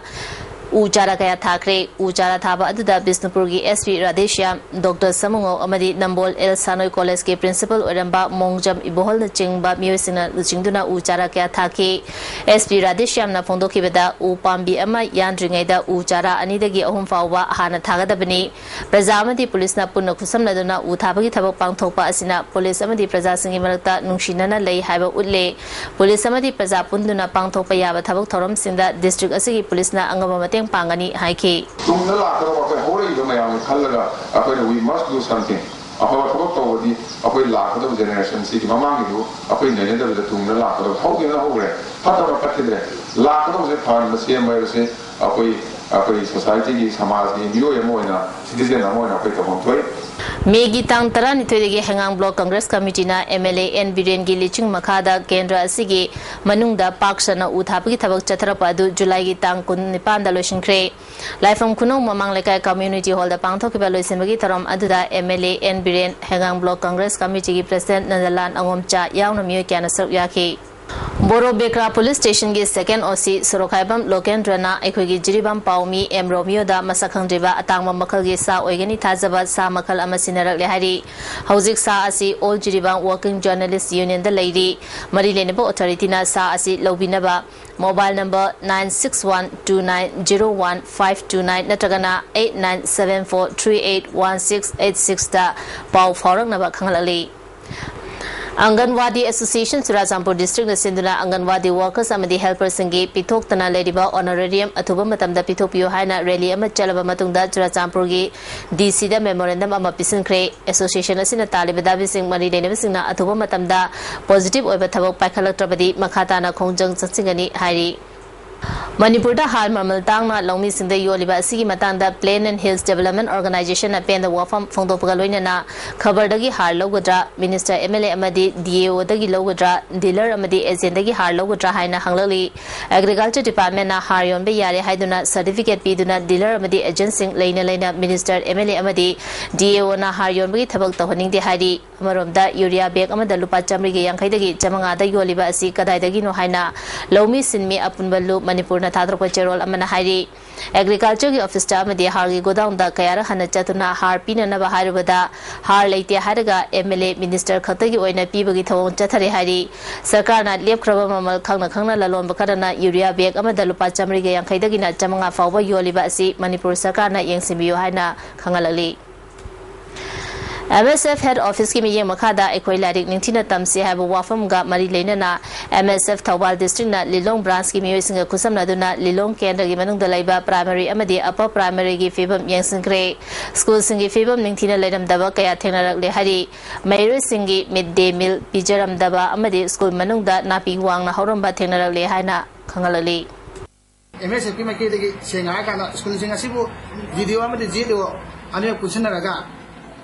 ꯎ ꯆꯥꯔꯥ ꯀꯌꯥ ꯊꯥꯈ꯭ꯔꯦ꯫ ꯎ ꯆꯥꯔꯥ ꯊꯥꯕ ꯑꯗꯨꯗ ꯕꯤꯁꯅꯨꯄꯨꯔꯒꯤ ꯑꯦꯁ ꯄꯤ ꯔꯥꯙꯦꯁ꯭ꯌꯥꯝ, ꯗꯣꯛꯇꯔ ꯁꯃꯨꯉꯧ ꯑꯃꯗꯤ ꯅꯝꯕꯣꯜ ꯑꯦꯜ ꯁꯥꯅꯣꯏ ꯀꯣꯂꯦꯖꯀꯤ ꯄ꯭ꯔꯤꯟꯁꯤꯄꯜ ꯑꯣꯏꯔꯝꯕ ꯃꯣꯡꯖꯝ ꯏꯕꯣꯍꯜꯅꯆꯤꯡꯕ ꯃꯤꯑꯣꯏꯁꯤꯡꯅ ꯂꯨꯆꯤꯡꯗꯨꯅ ꯎ ꯆꯥꯔꯥ ꯀꯌꯥ ꯊꯥꯈꯤ꯫ ꯑꯦꯁ ꯄꯤ ꯔꯥꯙꯦꯁ꯭ꯌꯥꯝꯅ ꯐꯣꯡꯗꯣꯛꯈꯤꯕꯗ ꯎ ꯄꯥꯝꯕꯤ ꯑꯃ ꯌꯥꯟꯗ꯭ꯔꯤꯉꯩꯗ ꯎ ꯆꯥꯔꯥ ꯑꯅꯤꯗꯒꯤ ꯑꯍꯨꯝ ꯐꯥꯎꯕ ꯍꯥꯟꯅ ꯊꯥꯒꯗꯕꯅꯤ꯫ ꯄ꯭ꯔꯖꯥ ꯑꯃꯗꯤ ꯄꯨꯂꯤꯁꯅ ꯄꯨꯟꯅ ꯈꯨꯠꯁꯝꯅꯗꯨꯅ ꯎ ꯊꯥꯕꯒꯤ ꯊꯕꯛ ꯄꯥꯡꯊꯣꯛꯄ ꯑꯁꯤꯅ ꯄꯨꯂꯤꯁ ꯑꯃꯗꯤ ꯄ꯭ꯔꯖꯥꯁꯤꯡꯒꯤ ꯃꯔꯛꯇ ꯅꯨꯡꯁꯤꯅꯅ ꯂꯩ ꯍꯥꯏꯕ ꯎꯠꯂꯦ꯫ ꯄꯨꯂꯤꯁ ꯑꯃꯗꯤ ꯄ꯭ꯔꯖꯥ ꯄꯨꯟꯗꯨꯅ ꯄꯥꯡꯊꯣꯛꯄ ꯌꯥꯕ ꯊꯕꯛ ꯊꯧꯔꯝꯁꯤꯡꯗ ꯗꯤꯁꯇ꯭ꯔꯤꯛ ꯑꯁꯤꯒꯤ ꯄꯨꯂꯤꯁꯅ ꯑꯉꯝꯕ ꯃꯇꯦꯡ ꯄꯥꯡꯒꯅꯤ ꯍꯥꯏꯈꯤ꯫ ꯇꯨꯡꯗ ꯂꯥꯛꯀꯗꯕ ꯑꯩꯈꯣꯏ ꯍꯧꯔꯛꯏꯕ ꯃꯌꯥꯝꯁꯤ ꯈꯜꯂꯒ ꯑꯩꯈꯣꯏꯅ we must do something, ꯑꯐꯕ ꯊꯕꯛ ꯇꯧꯕꯗꯤ ꯑꯩꯈꯣꯏ ꯂꯥꯛꯀꯗꯕ ꯖꯦꯅꯦꯔꯦꯁꯟꯁꯤꯒꯤ ꯃꯃꯥꯡꯒꯤꯗꯨ ꯑꯩꯈꯣꯏ ꯅꯩꯅꯗꯕꯤꯗ ꯇꯨꯡꯗ ꯂꯥꯛꯀꯗꯕ ꯍꯧꯈꯤꯕꯅ ꯍꯧꯈ꯭ꯔꯦ, ꯐꯠꯇꯕ ꯐꯠꯈꯤꯗ꯭ꯔꯦ, ꯂꯥꯛꯀꯗꯕꯁꯦ ꯐꯍꯟꯕ ꯁꯦꯝꯕ ꯍꯥꯏꯕꯁꯦ ꯑꯩꯈꯣꯏ ꯑꯩꯈꯣꯏ ꯁꯣꯁꯥꯏꯇꯤꯒꯤ ꯁꯃꯥꯖꯀꯤ ꯃꯤꯑꯣꯏ ꯑꯃ ꯑꯣꯏꯅ ꯁꯤꯇꯤꯖꯦꯟ ꯑꯃ ꯑꯣꯏꯅ ꯑꯩꯈꯣꯏ ꯇꯧꯐꯝ ꯊꯣꯛꯏ꯫ ꯃꯦꯒꯤ ꯇꯥꯡ ꯇꯔꯥꯅꯤꯊꯣꯏꯗꯒꯤ ꯍꯩꯉꯥꯡ ꯕ꯭ꯂꯣꯛ ꯀꯪꯒ꯭ꯔꯦꯁ ꯀꯃꯤꯇꯤꯅ ꯑꯦꯝ ꯑꯦꯜ ꯑꯦ ꯑꯦꯟ ꯕꯤꯔꯦꯟꯒꯤ ꯂꯤꯆꯤꯡ ꯃꯈꯥꯗ ꯀꯦꯟꯗ꯭ꯔ ꯑꯁꯤꯒꯤ ꯃꯅꯨꯡꯗ ꯄꯥꯛ ꯁꯟꯅ ꯎ ꯊꯥꯕꯒꯤ ꯊꯕꯛ ꯆꯠꯊꯔꯛꯄ ꯑꯗꯨ ꯖꯨꯂꯥꯏꯒꯤ ꯇꯥꯡ ꯀꯨꯟꯅꯤꯄꯥꯟꯗ ꯂꯣꯏꯁꯤꯟꯈ꯭ꯔꯦ꯫ ꯂꯥꯏꯐꯝ ꯈꯨꯅꯧ ꯃꯃꯥꯡ ꯂꯩꯀꯥꯏ ꯀꯝꯃ꯭ꯌꯨꯅꯤꯇꯤ ꯍꯣꯜꯗ ꯄꯥꯡꯊꯣꯛꯈꯤꯕ ꯂꯣꯏꯁꯤꯟꯕꯒꯤ ꯊꯧꯔꯝ ꯑꯗꯨꯗ M L A N Biren, ꯍꯩꯉꯥꯡ ꯕ꯭ꯂꯣꯛ ꯀꯪꯒ꯭ꯔꯦꯁ ꯀꯃꯤꯇꯤꯒꯤ ꯄ꯭ꯔꯁꯤꯗꯦꯟꯠ ꯅꯟꯗꯂꯥꯜ ꯑꯉꯣꯝꯆꯥ ꯌꯥꯎꯅ ꯃꯤꯑꯣꯏ ꯀꯌꯥꯅ ꯁꯔꯨꯛ ꯌꯥꯈꯤ꯫ ꯕꯣꯔꯣ ꯕꯦꯀ꯭ꯔꯥ ꯄꯨꯂꯤꯁ ꯁ꯭ꯇꯦꯁꯟꯒꯤ ꯁꯦꯀꯦꯟ ꯑꯣ ꯁꯤ ꯁꯣꯔꯣꯛꯈꯥꯏꯕꯝ ꯂꯣꯀꯦꯟꯗ꯭ꯔꯅ ꯑꯩꯈꯣꯏꯒꯤ ꯖꯤꯔꯤꯕꯥꯝ ꯄꯥꯎꯃꯤ ꯑꯦꯝ ꯔꯣꯃꯤꯌꯣꯗ ꯃꯁꯛ ꯈꯪꯗ꯭ꯔꯤꯕ ꯑꯇꯥꯡꯕ ꯃꯈꯜꯒꯤ ꯁꯥ ꯑꯣꯏꯒꯅꯤ ꯊꯥꯖꯕ ꯁꯥ ꯃꯈꯜ ꯑꯃ ꯁꯤꯟꯅꯔꯛꯂꯦ ꯍꯥꯏꯔꯤ꯫ ꯍꯧꯖꯤꯛ ꯁꯥ ꯑꯁꯤ ꯑꯣꯜ ꯖꯤꯔꯤꯕꯥꯝ ꯋꯥꯔꯀꯤꯡ ꯖꯔꯅꯦꯂꯤꯁ ꯌꯨꯅꯤꯌꯟꯗ ꯂꯩꯔꯤ꯫ ꯃꯔꯤ ꯂꯩꯅꯕ ꯑꯣꯊꯣꯔꯤꯇꯤꯅ ꯁꯥ ꯑꯁꯤ ꯂꯧꯕꯤꯅꯕ mobile number nine six one two nine zero one five two nine ꯅꯠꯇ꯭ꯔꯒꯅ eight nine seven four three eight one six eight sixꯇ ꯄꯥꯎ ꯐꯥꯎꯔꯛꯅꯕ ꯈꯪꯍꯜꯂꯛꯂꯤ꯫ ꯑꯪꯒꯟꯋꯥꯗꯤ ꯑꯦꯁꯣꯁꯤꯌꯦꯁꯟ ꯆꯨꯔꯥꯆꯥꯟꯄꯨꯔ ꯗꯤꯁꯇ꯭ꯔꯤꯛꯅ ꯁꯤꯟꯗꯨꯅ ꯑꯪꯒꯟꯋꯥꯗꯤ ꯋꯥꯔꯀꯔꯁ ꯑꯃꯗꯤ ꯍꯦꯜꯄꯔꯁꯤꯡꯒꯤ ꯄꯤꯊꯣꯛꯇꯅ ꯂꯩꯔꯤꯕ ꯑꯣꯅꯔꯦꯔꯤꯌꯝ ꯑꯊꯨꯕ ꯃꯇꯝꯗ ꯄꯤꯊꯣꯛꯄꯤꯌꯨ ꯍꯥꯏꯅ ꯔꯦꯂꯤ ꯑꯃ ꯆꯠꯂꯕ ꯃꯇꯨꯡꯗ ꯆꯨꯔꯥꯆꯥꯟꯄꯨꯔꯒꯤ ꯗꯤ ꯁꯤꯗ ꯃꯦꯃꯣꯔꯦꯟꯗꯝ ꯑꯃ ꯄꯤꯁꯤꯟꯈ꯭ꯔꯦ꯫ ꯑꯦꯁꯣꯁꯤꯌꯦꯁꯟ ꯑꯁꯤꯅ ꯇꯥꯜꯂꯤꯕ ꯗꯥꯕꯤꯁꯤꯡ ꯃꯔꯤ ꯂꯩꯅꯕꯁꯤꯡꯅ ꯑꯊꯨꯕ ꯃꯇꯝꯗ ꯄꯣꯖꯤꯇꯤꯚ ꯑꯣꯏꯕ ꯊꯕꯛ ꯄꯥꯏꯈꯠꯂꯛꯇ꯭ꯔꯕꯗꯤ ꯃꯈꯥ ꯇꯥꯅ ꯈꯣꯡꯖꯪ ꯆꯠꯁꯤꯟꯒꯅꯤ ꯍꯥꯏꯔꯤ꯫ ꯃꯅꯤꯄꯨꯔꯗ ꯍꯥꯔ ꯃꯃꯜ ꯇꯥꯡꯅ ꯂꯧꯃꯤꯁꯤꯡꯗ ꯌꯣꯜꯂꯤꯕ ꯑꯁꯤꯒꯤ ꯃꯇꯥꯡꯗ Plain and Hills Development Organizationꯅ ꯄꯦꯟꯗꯕ ꯋꯥꯐꯝ ꯐꯣꯡꯗꯣꯛꯄꯒ ꯂꯣꯏꯅꯅ ꯈꯕꯔꯗꯒꯤ ꯍꯥꯔ ꯂꯧꯒꯗ꯭ꯔꯥ, ꯃꯤꯅꯤꯁꯇꯔ, ꯑꯦꯝ ꯑꯦꯜ ꯑꯦ ꯑꯃꯗꯤ ꯗꯤ ꯑꯦ ꯑꯣꯗꯒꯤ ꯂꯧꯒꯗ꯭ꯔꯥ, ꯗꯤꯂꯔ ꯑꯃꯗꯤ ꯑꯦꯖꯦꯟꯗꯒꯤ ꯍꯥꯔ ꯂꯧꯒꯗ꯭ꯔꯥ ꯍꯥꯏꯅ ꯍꯪꯂꯛꯂꯤ꯫ ꯑꯦꯒ꯭ꯔꯤꯀꯜꯆꯔ ꯗꯤꯄꯥꯔꯠꯃꯦꯟꯅ ꯍꯥꯔ ꯌꯣꯟꯕ ꯌꯥꯔꯦ ꯍꯥꯏꯗꯨꯅ ꯁꯔꯇꯤꯐꯤꯀꯦꯠ ꯄꯤꯗꯨꯅ ꯗꯤꯂꯔ ꯑꯃꯗꯤ ꯑꯦꯖꯦꯟꯁꯤꯡ ꯂꯩꯅ ꯂꯩꯅ ꯃꯤꯅꯤꯁꯇꯔ, ꯑꯦꯝ ꯑꯦꯜ ꯑꯦ ꯑꯃꯗꯤ ꯗꯤ ꯑꯦ ꯑꯣꯅ ꯍꯥꯔ ꯌꯣꯟꯕꯒꯤ ꯊꯕꯛ ꯇꯧꯍꯟꯅꯤꯡꯗꯦ ꯍꯥꯏꯔꯤ꯫ ꯑꯃꯔꯣꯝꯗ ꯌꯨꯔꯤꯌꯥ ꯕꯦꯒ ꯑꯃꯗ ꯂꯨꯄꯥ ꯆꯥꯃꯔꯤꯒ ꯌꯥꯡꯈꯩꯗꯒꯤ ꯆꯥꯃꯉꯥꯗ ꯌꯣꯜꯂꯤꯕ ꯑꯁꯤ ꯀꯗꯥꯏꯗꯒꯤꯅꯣ ꯍꯥꯏꯅ ꯂꯧꯃꯤ ꯁꯤꯟꯃꯤ ꯑꯄꯨꯟꯕ ꯂꯨꯞ ꯃꯅꯤꯄꯨꯔꯅ ꯊꯥꯗꯣꯔꯛꯄ ꯆꯦꯔꯣꯜ ꯑꯃꯅ ꯍꯥꯏꯔꯤ꯫ ꯑꯦꯒ꯭ꯔꯤꯀꯜꯆꯔꯒꯤ ꯑꯣꯐꯤꯁꯇ ꯑꯃꯗꯤ ꯍꯥꯔꯒꯤ ꯒꯣꯗꯥꯎꯟꯗ ꯀꯌꯥꯔꯛ ꯍꯟꯅ ꯆꯠꯇꯨꯅ ꯍꯥꯔ ꯄꯤꯅꯅꯕ ꯍꯥꯏꯔꯨꯕꯗ ꯍꯥꯔ ꯂꯩꯇꯦ ꯍꯥꯏꯔꯒ ꯑꯦꯝ ꯑꯦꯜ ꯑꯦ, ꯃꯤꯅꯤꯁꯇꯔ ꯈꯛꯇꯒꯤ ꯑꯣꯏꯅ ꯄꯤꯕꯒꯤ ꯊꯧꯑꯣꯡ ꯆꯠꯊꯔꯦ ꯍꯥꯏꯔꯤ꯫ ꯁꯔꯀꯥꯔꯅ ꯂꯦꯞꯈ꯭ꯔꯕ ꯃꯃꯜ ꯈꯪꯅ ꯈꯪꯅ ꯂꯂꯣꯟꯕ ꯈꯔꯅ ꯌꯨꯔꯤꯌꯥ ꯕꯦꯒ ꯑꯃꯗ ꯂꯨꯄꯥ ꯆꯥꯃꯔꯤꯒ ꯌꯥꯡꯈꯩꯗꯒꯤꯅ ꯆꯥꯃꯉꯥ ꯐꯥꯎꯕ ꯌꯣꯜꯂꯤꯕ ꯑꯁꯤ ꯃꯅꯤꯄꯨꯔ ꯁꯔꯀꯥꯔꯅ ꯌꯦꯡꯁꯤꯟꯕꯤꯌꯨ ꯍꯥꯏꯅ ꯈꯪꯍꯜꯂꯛꯂꯤ꯫ ꯑꯦꯝ ꯑꯦꯁ ꯑꯦꯐ ꯍꯦꯗ ꯑꯣꯐꯤꯁꯀꯤ ꯃꯤꯠꯌꯦꯡ ꯃꯈꯥꯗ ꯑꯩꯈꯣꯏ ꯂꯥꯏꯔꯤꯛ ꯅꯤꯡꯊꯤꯅ ꯇꯝꯁꯤ ꯍꯥꯏꯕ ꯋꯥꯐꯝꯒ ꯃꯔꯤ ꯂꯩꯅꯅ ꯑꯦꯝ ꯑꯦꯁ ꯑꯦꯐ ꯊꯧꯕꯥꯜ ꯗꯤꯁꯇ꯭ꯔꯤꯛꯅ ꯂꯤꯂꯣꯡ ꯕ꯭ꯔꯥꯟꯁꯀꯤ ꯃꯤꯑꯣꯏꯁꯤꯡꯒ ꯈꯨꯠꯁꯝꯅꯗꯨꯅ ꯂꯤꯂꯣꯡ ꯀꯦꯟꯗ꯭ꯔꯒꯤ ꯃꯅꯨꯡꯗ ꯂꯩꯕ ꯄ꯭ꯔꯥꯏꯃꯔꯤ ꯑꯃꯗꯤ ꯑꯞꯄꯔ ꯄ꯭ꯔꯥꯏꯃꯔꯤꯒꯤ ꯐꯤꯕꯝ ꯌꯦꯡꯁꯤꯟꯈ꯭ꯔꯦ꯫ ꯁ꯭ꯀꯨꯜꯁꯤꯡꯒꯤ ꯐꯤꯕꯝ ꯅꯤꯡꯊꯤꯅ ꯂꯩꯔꯝꯗꯕ ꯀꯌꯥ ꯊꯦꯡꯅꯔꯛꯂꯦ ꯍꯥꯏꯔꯤ꯫ ꯃꯍꯩꯔꯣꯏꯁꯤꯡꯒꯤ ꯃꯤꯗ ꯗꯦ ꯃꯤꯜ ꯄꯤꯖꯔꯝꯗꯕ ꯑꯃꯗꯤ ꯁ꯭ꯀꯨꯜ ꯃꯅꯨꯡꯗ ꯅꯥꯄꯤ ꯋꯥꯡꯅ ꯍꯧꯔꯝꯕ ꯊꯦꯡꯅꯔꯛꯂꯦ ꯍꯥꯏꯅ ꯈꯪꯍꯜꯂꯛꯂꯤ꯫ ꯑꯦꯝ ꯑꯦꯁ ꯑꯦꯐꯀꯤ ꯃꯥꯏꯀꯩꯗꯒꯤ ꯁꯦꯡꯅ ꯍꯥꯏꯔꯀꯥꯟꯗ ꯁ꯭ꯀꯨꯜꯁꯤꯡ ꯑꯁꯤꯕꯨ ꯗꯤ ꯗꯤ ꯑꯣ ꯑꯃꯗꯤ ꯖꯤ ꯑꯦ ꯗꯤ ꯑꯣ ꯑꯅꯤꯃꯛ ꯄꯨꯟꯁꯤꯟꯅꯔꯒ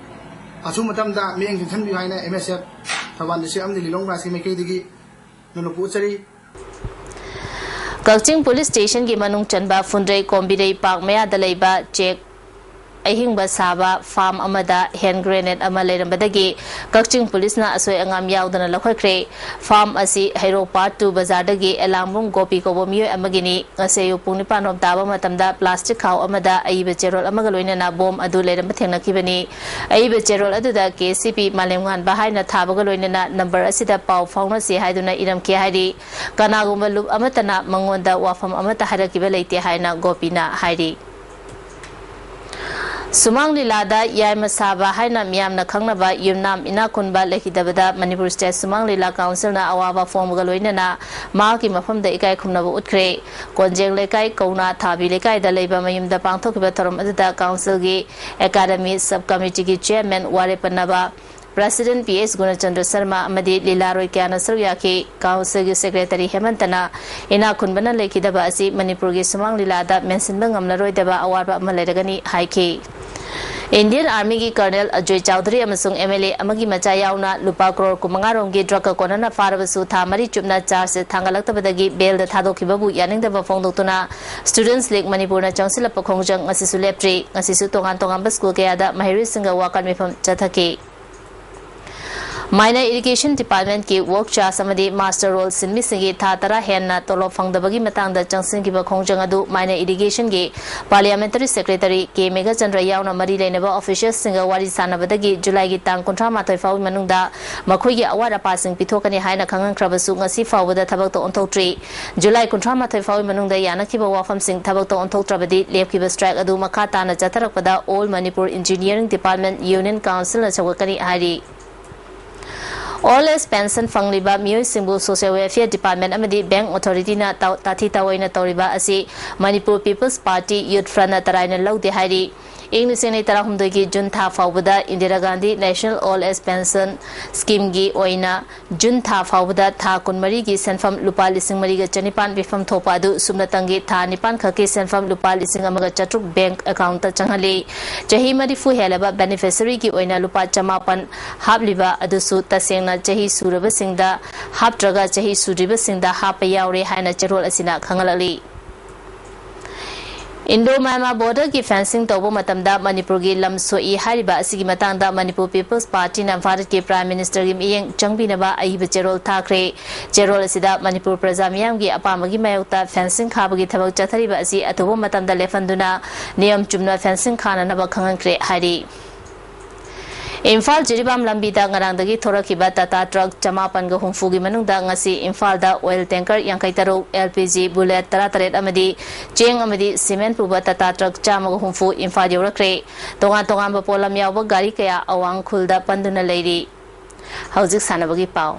ꯑꯊꯨꯕ ꯃꯇꯝꯗ ꯃꯤꯠꯌꯦꯡ ꯆꯪꯁꯤꯟꯕꯤꯌꯨ ꯍꯥꯏꯅ ꯑꯦꯝ ꯑꯦꯁ ꯑꯦꯐ ꯊꯧꯕꯥꯜ ꯗꯤꯁꯇ꯭ꯔꯤꯛ ꯑꯃꯗꯤ ꯂꯤꯂꯣꯡ ꯕ꯭ꯔꯥꯟꯁꯀꯤ ꯃꯥꯏꯀꯩꯗꯒꯤ ꯅꯣꯂꯨꯛꯄꯨ ꯎꯠꯆꯔꯤ꯫ ꯀꯛꯆꯤꯡ ꯄꯨꯂꯤꯁ ꯁ꯭ꯇꯦꯁꯟꯒꯤ ꯃꯅꯨꯡ ꯆꯟꯕ ꯐꯨꯟꯗ꯭ꯔꯩ ꯀꯣꯝꯕꯤꯔꯩ ꯄꯥꯔꯛ ꯃꯌꯥꯗ ꯂꯩꯕ ꯆꯦꯛ ꯑꯍꯤꯡꯕ ꯁꯥꯕ ꯐꯥꯔꯝ ꯑꯃꯗ ꯍꯦꯟ ꯒ꯭ꯔꯦꯅꯦꯗ ꯑꯃ ꯂꯩꯔꯝꯕꯗꯒꯤ ꯀꯛꯆꯤꯡ ꯄꯨꯂꯤꯁꯅ ꯑꯁꯣꯏ ꯑꯉꯥꯝ ꯌꯥꯎꯗꯅ ꯂꯧꯈꯠꯈ꯭ꯔꯦ꯫ ꯐꯥꯔꯝ ꯑꯁꯤ ꯍꯩꯔꯣꯛ ꯄꯥꯔꯠ ꯇꯨ ꯕꯖꯥꯔꯗꯒꯤ ꯑꯦꯂꯥꯡꯕꯝ ꯒꯣꯄꯤ ꯀꯧꯕ ꯃꯤꯑꯣꯏ ꯑꯃꯒꯤꯅꯤ꯫ ꯉꯁꯤ ꯑꯌꯨꯛ ꯄꯨꯡ ꯅꯤꯄꯥꯟ ꯔꯣꯝ ꯇꯥꯕ ꯃꯇꯝꯗ ꯄ꯭ꯂꯥꯁꯇꯤꯛ ꯈꯥꯎ ꯑꯃꯗ ꯑꯏꯕ ꯆꯦꯔꯣꯜ ꯑꯃꯒ ꯂꯣꯏꯅꯅ ꯕꯣꯝ ꯑꯗꯨ ꯂꯩꯔꯝꯕ ꯊꯦꯡꯅꯈꯤꯕꯅꯤ꯫ ꯑꯏꯕ ꯆꯦꯔꯣꯜ ꯑꯗꯨꯗ ꯀꯦ ꯁꯤ ꯄꯤ ꯃꯥꯂꯦꯝꯉꯥꯟꯕ ꯍꯥꯏꯅ ꯊꯥꯕꯒ ꯂꯣꯏꯅꯅ ꯅꯝꯕꯔ ꯑꯁꯤꯗ ꯄꯥꯎ ꯐꯥꯎꯅꯁꯤ ꯍꯥꯏꯗꯨꯅ ꯏꯔꯝꯈꯤ ꯍꯥꯏꯔꯤ꯫ ꯀꯅꯥꯒꯨꯝꯕ ꯂꯨꯞ ꯑꯃꯠꯇꯅ ꯃꯉꯣꯟꯗ ꯋꯥꯐꯝ ꯑꯃꯠꯇ ꯍꯥꯏꯔꯛꯈꯤꯕ ꯂꯩꯇꯦ ꯍꯥꯏꯅ ꯒꯣꯄꯤꯅ ꯍꯥꯏꯔꯤ꯫ ꯁꯨꯃꯥꯡ ꯂꯤꯂꯥꯗ ꯌꯥꯏꯃ ꯁꯥꯕ ꯍꯥꯏꯅ ꯃꯤꯌꯥꯝꯅ ꯈꯪꯅꯕ ꯌꯨꯝꯅꯥꯝ ꯏꯅꯥꯛ ꯈꯨꯟꯕ ꯂꯩꯈꯤꯗꯕꯗ ꯃꯅꯤꯄꯨꯔ ꯁ꯭ꯇꯦꯠ ꯁꯨꯃꯥꯡ ꯂꯤꯂꯥ ꯀꯥꯎꯟꯁꯤꯜꯅ ꯑꯋꯥꯕ ꯐꯣꯡꯕꯒ ꯂꯣꯏꯅꯅ ꯃꯍꯥꯛꯀꯤ ꯃꯐꯝꯗ ꯏꯀꯥꯏ ꯈꯨꯝꯅꯕ ꯎꯠꯈ꯭ꯔꯦ꯫ ꯀꯣꯟꯖꯦꯡ ꯂꯩꯀꯥꯏ ꯀꯧꯅꯥ ꯊꯥꯕꯤ ꯂꯩꯀꯥꯏꯗ ꯂꯩꯕ ꯃꯌꯨꯝꯗ ꯄꯥꯡꯊꯣꯛꯈꯤꯕ ꯊꯧꯔꯝ ꯑꯗꯨꯗ ꯀꯥꯎꯟꯁꯤꯜꯒꯤ ꯑꯦꯀꯥꯗꯃꯤ ꯁꯕ ꯀꯃꯤꯇꯤꯒꯤ ꯆꯤꯌꯔꯃꯦꯟ ꯋꯥꯔꯦꯞ ꯄꯟꯅꯕ ꯄ꯭ꯔꯦꯁꯤꯗꯦꯟꯠ ꯄꯤ ꯑꯦꯁ ꯒꯨꯅꯆꯟꯗ꯭ꯔ ꯁꯔꯃ ꯑꯃꯗꯤ ꯂꯤꯂꯥꯔꯣꯏ ꯀꯌꯥꯅ ꯁꯔꯨꯛ ꯌꯥꯈꯤ꯫ ꯀꯥꯎꯟꯁꯤꯜꯒꯤ ꯁꯦꯀ꯭ꯔꯦꯇꯔꯤ ꯍꯦꯃꯟꯇꯅ ꯏꯅꯥꯛ ꯈꯨꯟꯕꯅ ꯂꯩꯈꯤꯗꯕ ꯑꯁꯤ ꯃꯅꯤꯄꯨꯔꯒꯤ ꯁꯨꯃꯥꯡ ꯂꯤꯂꯥꯗ ꯃꯦꯟꯁꯤꯟꯕ ꯉꯝꯂꯔꯣꯏꯗꯕ ꯑꯋꯥꯕ ꯑꯃ ꯂꯩꯔꯒꯅꯤ ꯍꯥꯏꯈꯤ꯫ ꯏꯟꯗꯤꯌꯟ ꯑꯥꯔꯃꯤꯒꯤ ꯀꯔꯅꯦꯜ ꯑꯖꯣꯏ ꯆꯧꯙꯨꯔꯤ ꯑꯃꯁꯨꯡ ꯑꯦꯝ ꯑꯦꯜ ꯑꯦ ꯑꯃꯒꯤ ꯃꯆꯥ ꯌꯥꯎꯅ ꯂꯨꯄꯥ ꯀ꯭ꯔꯣꯔ ꯀꯨꯟꯃꯉꯥ ꯔꯣꯝꯒꯤ ꯗ꯭ꯔꯒꯀ ꯀꯣꯟꯅꯅ ꯐꯥꯔꯕꯁꯨ ꯊꯥ ꯃꯔꯤ ꯆꯨꯞꯅ ꯆꯥꯔꯖ ꯊꯥꯡꯒꯠꯂꯛꯇꯕꯗꯒꯤ ꯕꯦꯜꯗ ꯊꯥꯗꯣꯛꯈꯤꯕꯕꯨ ꯌꯥꯅꯤꯡꯗꯕ ꯐꯣꯡꯗꯣꯛꯇꯨꯅ ꯁ꯭ꯇꯨꯗꯦꯟꯠꯁ ꯂꯤꯒ ꯃꯅꯤꯄꯨꯔꯅ ꯆꯪꯁꯤꯜꯂꯛꯄ ꯈꯣꯡꯖꯪ ꯉꯁꯤꯁꯨ ꯂꯦꯞꯇ꯭ꯔꯤ꯫ ꯉꯁꯤꯁꯨ ꯇꯣꯉꯥꯟ ꯇꯣꯉꯥꯟꯕ ꯁ꯭ꯀꯨꯜ ꯀꯌꯥꯗ ꯃꯍꯩꯔꯣꯏꯁꯤꯡꯒ ꯋꯥꯀꯠ ꯃꯤꯐꯝ ꯆꯠꯊꯈꯤ꯫ ꯃꯥꯏꯅꯔ ꯏꯔꯤꯒꯦꯁꯟ ꯗꯤꯄꯥꯔꯠꯃꯦꯟꯠꯀꯤ ꯋꯔꯛ ꯆꯥꯔꯖ ꯑꯃꯗꯤ ꯃꯥꯁꯇꯔ ꯔꯣꯜ ꯁꯤꯟꯃꯤꯁꯤꯡꯒꯤ ꯊꯥ ꯇꯔꯥ ꯍꯦꯟꯅ ꯇꯣꯂꯣꯞ ꯐꯪꯗꯕꯒꯤ ꯃꯇꯥꯡꯗ ꯆꯪꯁꯤꯟꯈꯤꯕ ꯈꯣꯡꯖꯪ ꯑꯗꯨ ꯃꯥꯏꯅꯔ ꯏꯔꯤꯒꯦꯁꯟꯒꯤ ꯄꯥꯔꯂꯤꯌꯥꯃꯦꯟꯇꯔꯤ ꯁꯦꯀ꯭ꯔꯦꯇꯔꯤ ꯀꯦ ꯃꯦꯘꯆꯟꯗ꯭ꯔ ꯌꯥꯎꯅ ꯃꯔꯤ ꯂꯩꯅꯕ ꯑꯣꯐꯤꯁꯤꯌꯦꯜꯁꯤꯡꯒ ꯋꯥꯔꯤ ꯁꯥꯟꯅꯕꯗꯒꯤ ꯖꯨꯂꯥꯏꯒꯤ ꯇꯥꯡ ꯀꯨꯟꯊ꯭ꯔꯥ ꯃꯥꯊꯣꯏ ꯐꯥꯎꯕꯒꯤ ꯃꯅꯨꯡꯗ ꯃꯈꯣꯏꯒꯤ ꯑꯋꯥꯠ ꯑꯄꯥꯁꯤꯡ ꯄꯤꯊꯣꯛꯀꯅꯤ ꯍꯥꯏꯅ ꯈꯪꯍꯟꯈ꯭ꯔꯕꯁꯨ ꯉꯁꯤ ꯐꯥꯎꯕꯗ ꯊꯕꯛꯇ ꯑꯣꯟꯊꯣꯛꯇ꯭ꯔꯤ꯫ ꯖꯨꯂꯥꯏ ꯀꯨꯟꯊ꯭ꯔꯥ ꯃꯥꯊꯣꯏ ꯐꯥꯎꯕꯒꯤ ꯃꯅꯨꯡꯗ ꯌꯥꯅꯈꯤꯕ ꯋꯥꯐꯝꯁꯤꯡ ꯊꯕꯛꯇ ꯑꯣꯟꯊꯣꯛꯇ꯭ꯔꯕꯗꯤ ꯂꯦꯞꯈꯤꯕ ꯁ꯭ꯇ꯭ꯔꯥꯏꯛ ꯑꯗꯨ ꯃꯈꯥ ꯇꯥꯅ ꯆꯠꯊꯔꯛꯄꯗ all Manipur engineering department union ꯀꯥꯎꯟꯁꯤꯜꯅ ꯁꯧꯒꯠꯀꯅꯤ ꯍꯥꯏꯔꯤ꯫ ꯑꯣꯜ ꯑꯦꯖ ꯄꯦꯟꯁꯟ ꯐꯪꯂꯤꯕ ꯃꯤꯑꯣꯏꯁꯤꯡꯕꯨ ꯁꯣꯁꯤꯌꯦꯜ ꯋꯦꯜꯐꯤꯌꯔ ꯗꯤꯄꯥꯔꯠꯃꯦꯟꯠ ꯑꯃꯗꯤ ꯕꯦꯡꯛ ꯑꯣꯊꯣꯔꯤꯇꯤꯅ ꯇꯥꯎ-, ꯇꯥꯊꯤ ꯇꯥꯑꯣꯏꯅ ꯇꯧꯔꯤꯕ ꯑꯁꯤ ꯃꯅꯤꯄꯨꯔ ꯄꯤꯄꯜꯁ ꯄꯥꯔꯇꯤ ꯌꯨꯠ ꯐ꯭ꯔꯟꯠꯅ ꯇꯔꯥꯏꯅ ꯂꯧꯗꯦ ꯍꯥꯏꯔꯤ꯫ ꯏꯪ ꯂꯤꯁꯤꯡ ꯑꯅꯤ ꯇꯔꯥꯍꯨꯝꯗꯣꯏꯒꯤ ꯖꯨꯟ ꯊꯥ ꯐꯥꯎꯕꯗ Indira Gandhi national old age pension ꯁ꯭ꯀꯤꯝꯒꯤ ꯑꯣꯏꯅ ꯖꯨꯟ ꯊꯥ ꯐꯥꯎꯕꯗ ꯊꯥ ꯀꯨꯟꯃꯔꯤꯒꯤ ꯁꯦꯟꯐꯝ ꯂꯨꯄꯥ ꯂꯤꯁꯤꯡ ꯃꯔꯤꯒ ꯆꯅꯤꯄꯥꯟ ꯄꯤꯐꯝ ꯊꯣꯛꯄ ꯑꯗꯨ ꯁꯨꯞꯅꯇꯪꯒꯤ ꯊꯥ ꯅꯤꯄꯥꯟ ꯈꯛꯀꯤ ꯁꯦꯟꯐꯝ ꯂꯨꯄꯥ ꯂꯤꯁꯤꯡ ꯑꯃꯒ ꯆꯥꯇ꯭ꯔꯨꯛ ꯕꯦꯡꯛ ꯑꯦꯀꯥꯎꯟꯠꯇ ꯆꯪꯍꯜꯂꯤ꯫ ꯆꯍꯤ ꯃꯔꯤꯐꯨ ꯍꯦꯜꯂꯕ ꯕꯦꯅꯤꯐꯤꯁꯔꯤꯒꯤ ꯑꯣꯏꯅ ꯂꯨꯄꯥ ꯆꯃꯥꯄꯟ ꯍꯥꯞꯂꯤꯕ ꯑꯗꯨꯁꯨ ꯇꯁꯦꯡꯅ ꯆꯍꯤ ꯁꯨꯔꯕꯁꯤꯡꯗ ꯍꯥꯞꯇ꯭ꯔꯒ ꯆꯍꯤ ꯁꯨꯗ꯭ꯔꯤꯕꯁꯤꯡꯗ ꯍꯥꯞꯄ ꯌꯥꯎꯔꯦ ꯍꯥꯏꯅ ꯆꯦꯔꯣꯜ ꯑꯁꯤꯅ ꯈꯪꯍꯜꯂꯛꯂꯤ꯫ ꯏꯟꯗꯣ ꯃ꯭ꯌꯥꯟꯃꯥꯔ ꯕꯣꯔꯗꯔꯒꯤ ꯐꯦꯟꯁꯤꯡ ꯇꯧꯕ ꯃꯇꯝꯗ ꯃꯅꯤꯄꯨꯔꯒꯤ ꯂꯝ ꯁꯣꯛꯏ ꯍꯥꯏꯔꯤꯕ ꯑꯁꯤꯒꯤ ꯃꯇꯥꯡꯗ ꯃꯅꯤꯄꯨꯔ ꯄꯤꯄꯜꯁ ꯄꯥꯔꯇꯤꯅ ꯚꯥꯔꯠꯀꯤ ꯄ꯭ꯔꯥꯏꯝ ꯃꯤꯅꯤꯁꯇꯔꯒꯤ ꯃꯤꯠꯌꯦꯡ ꯆꯪꯕꯤꯅꯕ ꯑꯏꯕ ꯆꯦꯔꯣꯜ ꯊꯥꯈ꯭ꯔꯦ꯫ ꯆꯦꯔꯣꯜ ꯑꯁꯤꯗ ꯃꯅꯤꯄꯨꯔ ꯄ꯭ꯔꯖꯥ ꯃꯤꯌꯥꯝꯒꯤ ꯑꯄꯥꯝꯕꯒꯤ ꯃꯥꯌꯣꯛꯇ ꯐꯦꯟꯁꯤꯡ ꯈꯥꯕꯒꯤ ꯊꯕꯛ ꯆꯠꯊꯔꯤꯕ ꯑꯁꯤ ꯑꯊꯨꯕ ꯃꯇꯝꯗ ꯂꯦꯞꯍꯟꯗꯨꯅ ꯅꯤꯌꯝ ꯆꯨꯝꯅ ꯐꯦꯟꯁꯤꯡ ꯈꯥꯅꯅꯕ ꯈꯪꯍꯟꯈ꯭ꯔꯦ ꯍꯥꯏꯔꯤ꯫ ꯏꯝꯐꯥꯜ ꯖꯤꯔꯤꯕꯥꯝ ꯂꯝꯕꯤꯗ ꯉꯔꯥꯡꯗꯒꯤ ꯊꯣꯔꯛꯈꯤꯕ ꯇꯥꯇꯥ ꯇ꯭ꯔꯛ ꯆꯃꯥꯄꯟꯒ ꯍꯨꯝꯐꯨꯒꯤ ꯃꯅꯨꯡꯗ ꯉꯁꯤ ꯏꯝꯐꯥꯜꯗ ꯑꯣꯏꯜ ꯇꯦꯡꯀꯔ ꯌꯥꯡꯈꯩ ꯇꯔꯨꯛ, ꯑꯦꯜ ꯄꯤ ꯖꯤ ꯕꯨꯂꯦꯠ ꯇꯔꯥ ꯇꯔꯦꯠ ꯑꯃꯗꯤ ꯆꯦꯡ ꯑꯃꯗꯤ ꯁꯤꯃꯦꯟ ꯄꯨꯕ ꯇꯥꯇꯥ ꯇ꯭ꯔꯛ ꯆꯥꯝꯃꯒ ꯍꯨꯝꯐꯨ ꯏꯝꯐꯥꯜ ꯌꯧꯔꯛꯈ꯭ꯔꯦ꯫ ꯇꯣꯉꯥꯟ ꯇꯣꯉꯥꯟꯕ ꯄꯣꯠꯂꯝ ꯌꯥꯎꯕ ꯒꯥꯔꯤ ꯀꯌꯥ ꯑꯋꯥꯡ ꯈꯨꯜꯗ ꯄꯟꯗꯨꯅ ꯂꯩꯔꯤ꯫ ꯍꯧꯖꯤꯛ ꯁꯥꯟꯅꯕꯒꯤ ꯄꯥꯎ꯫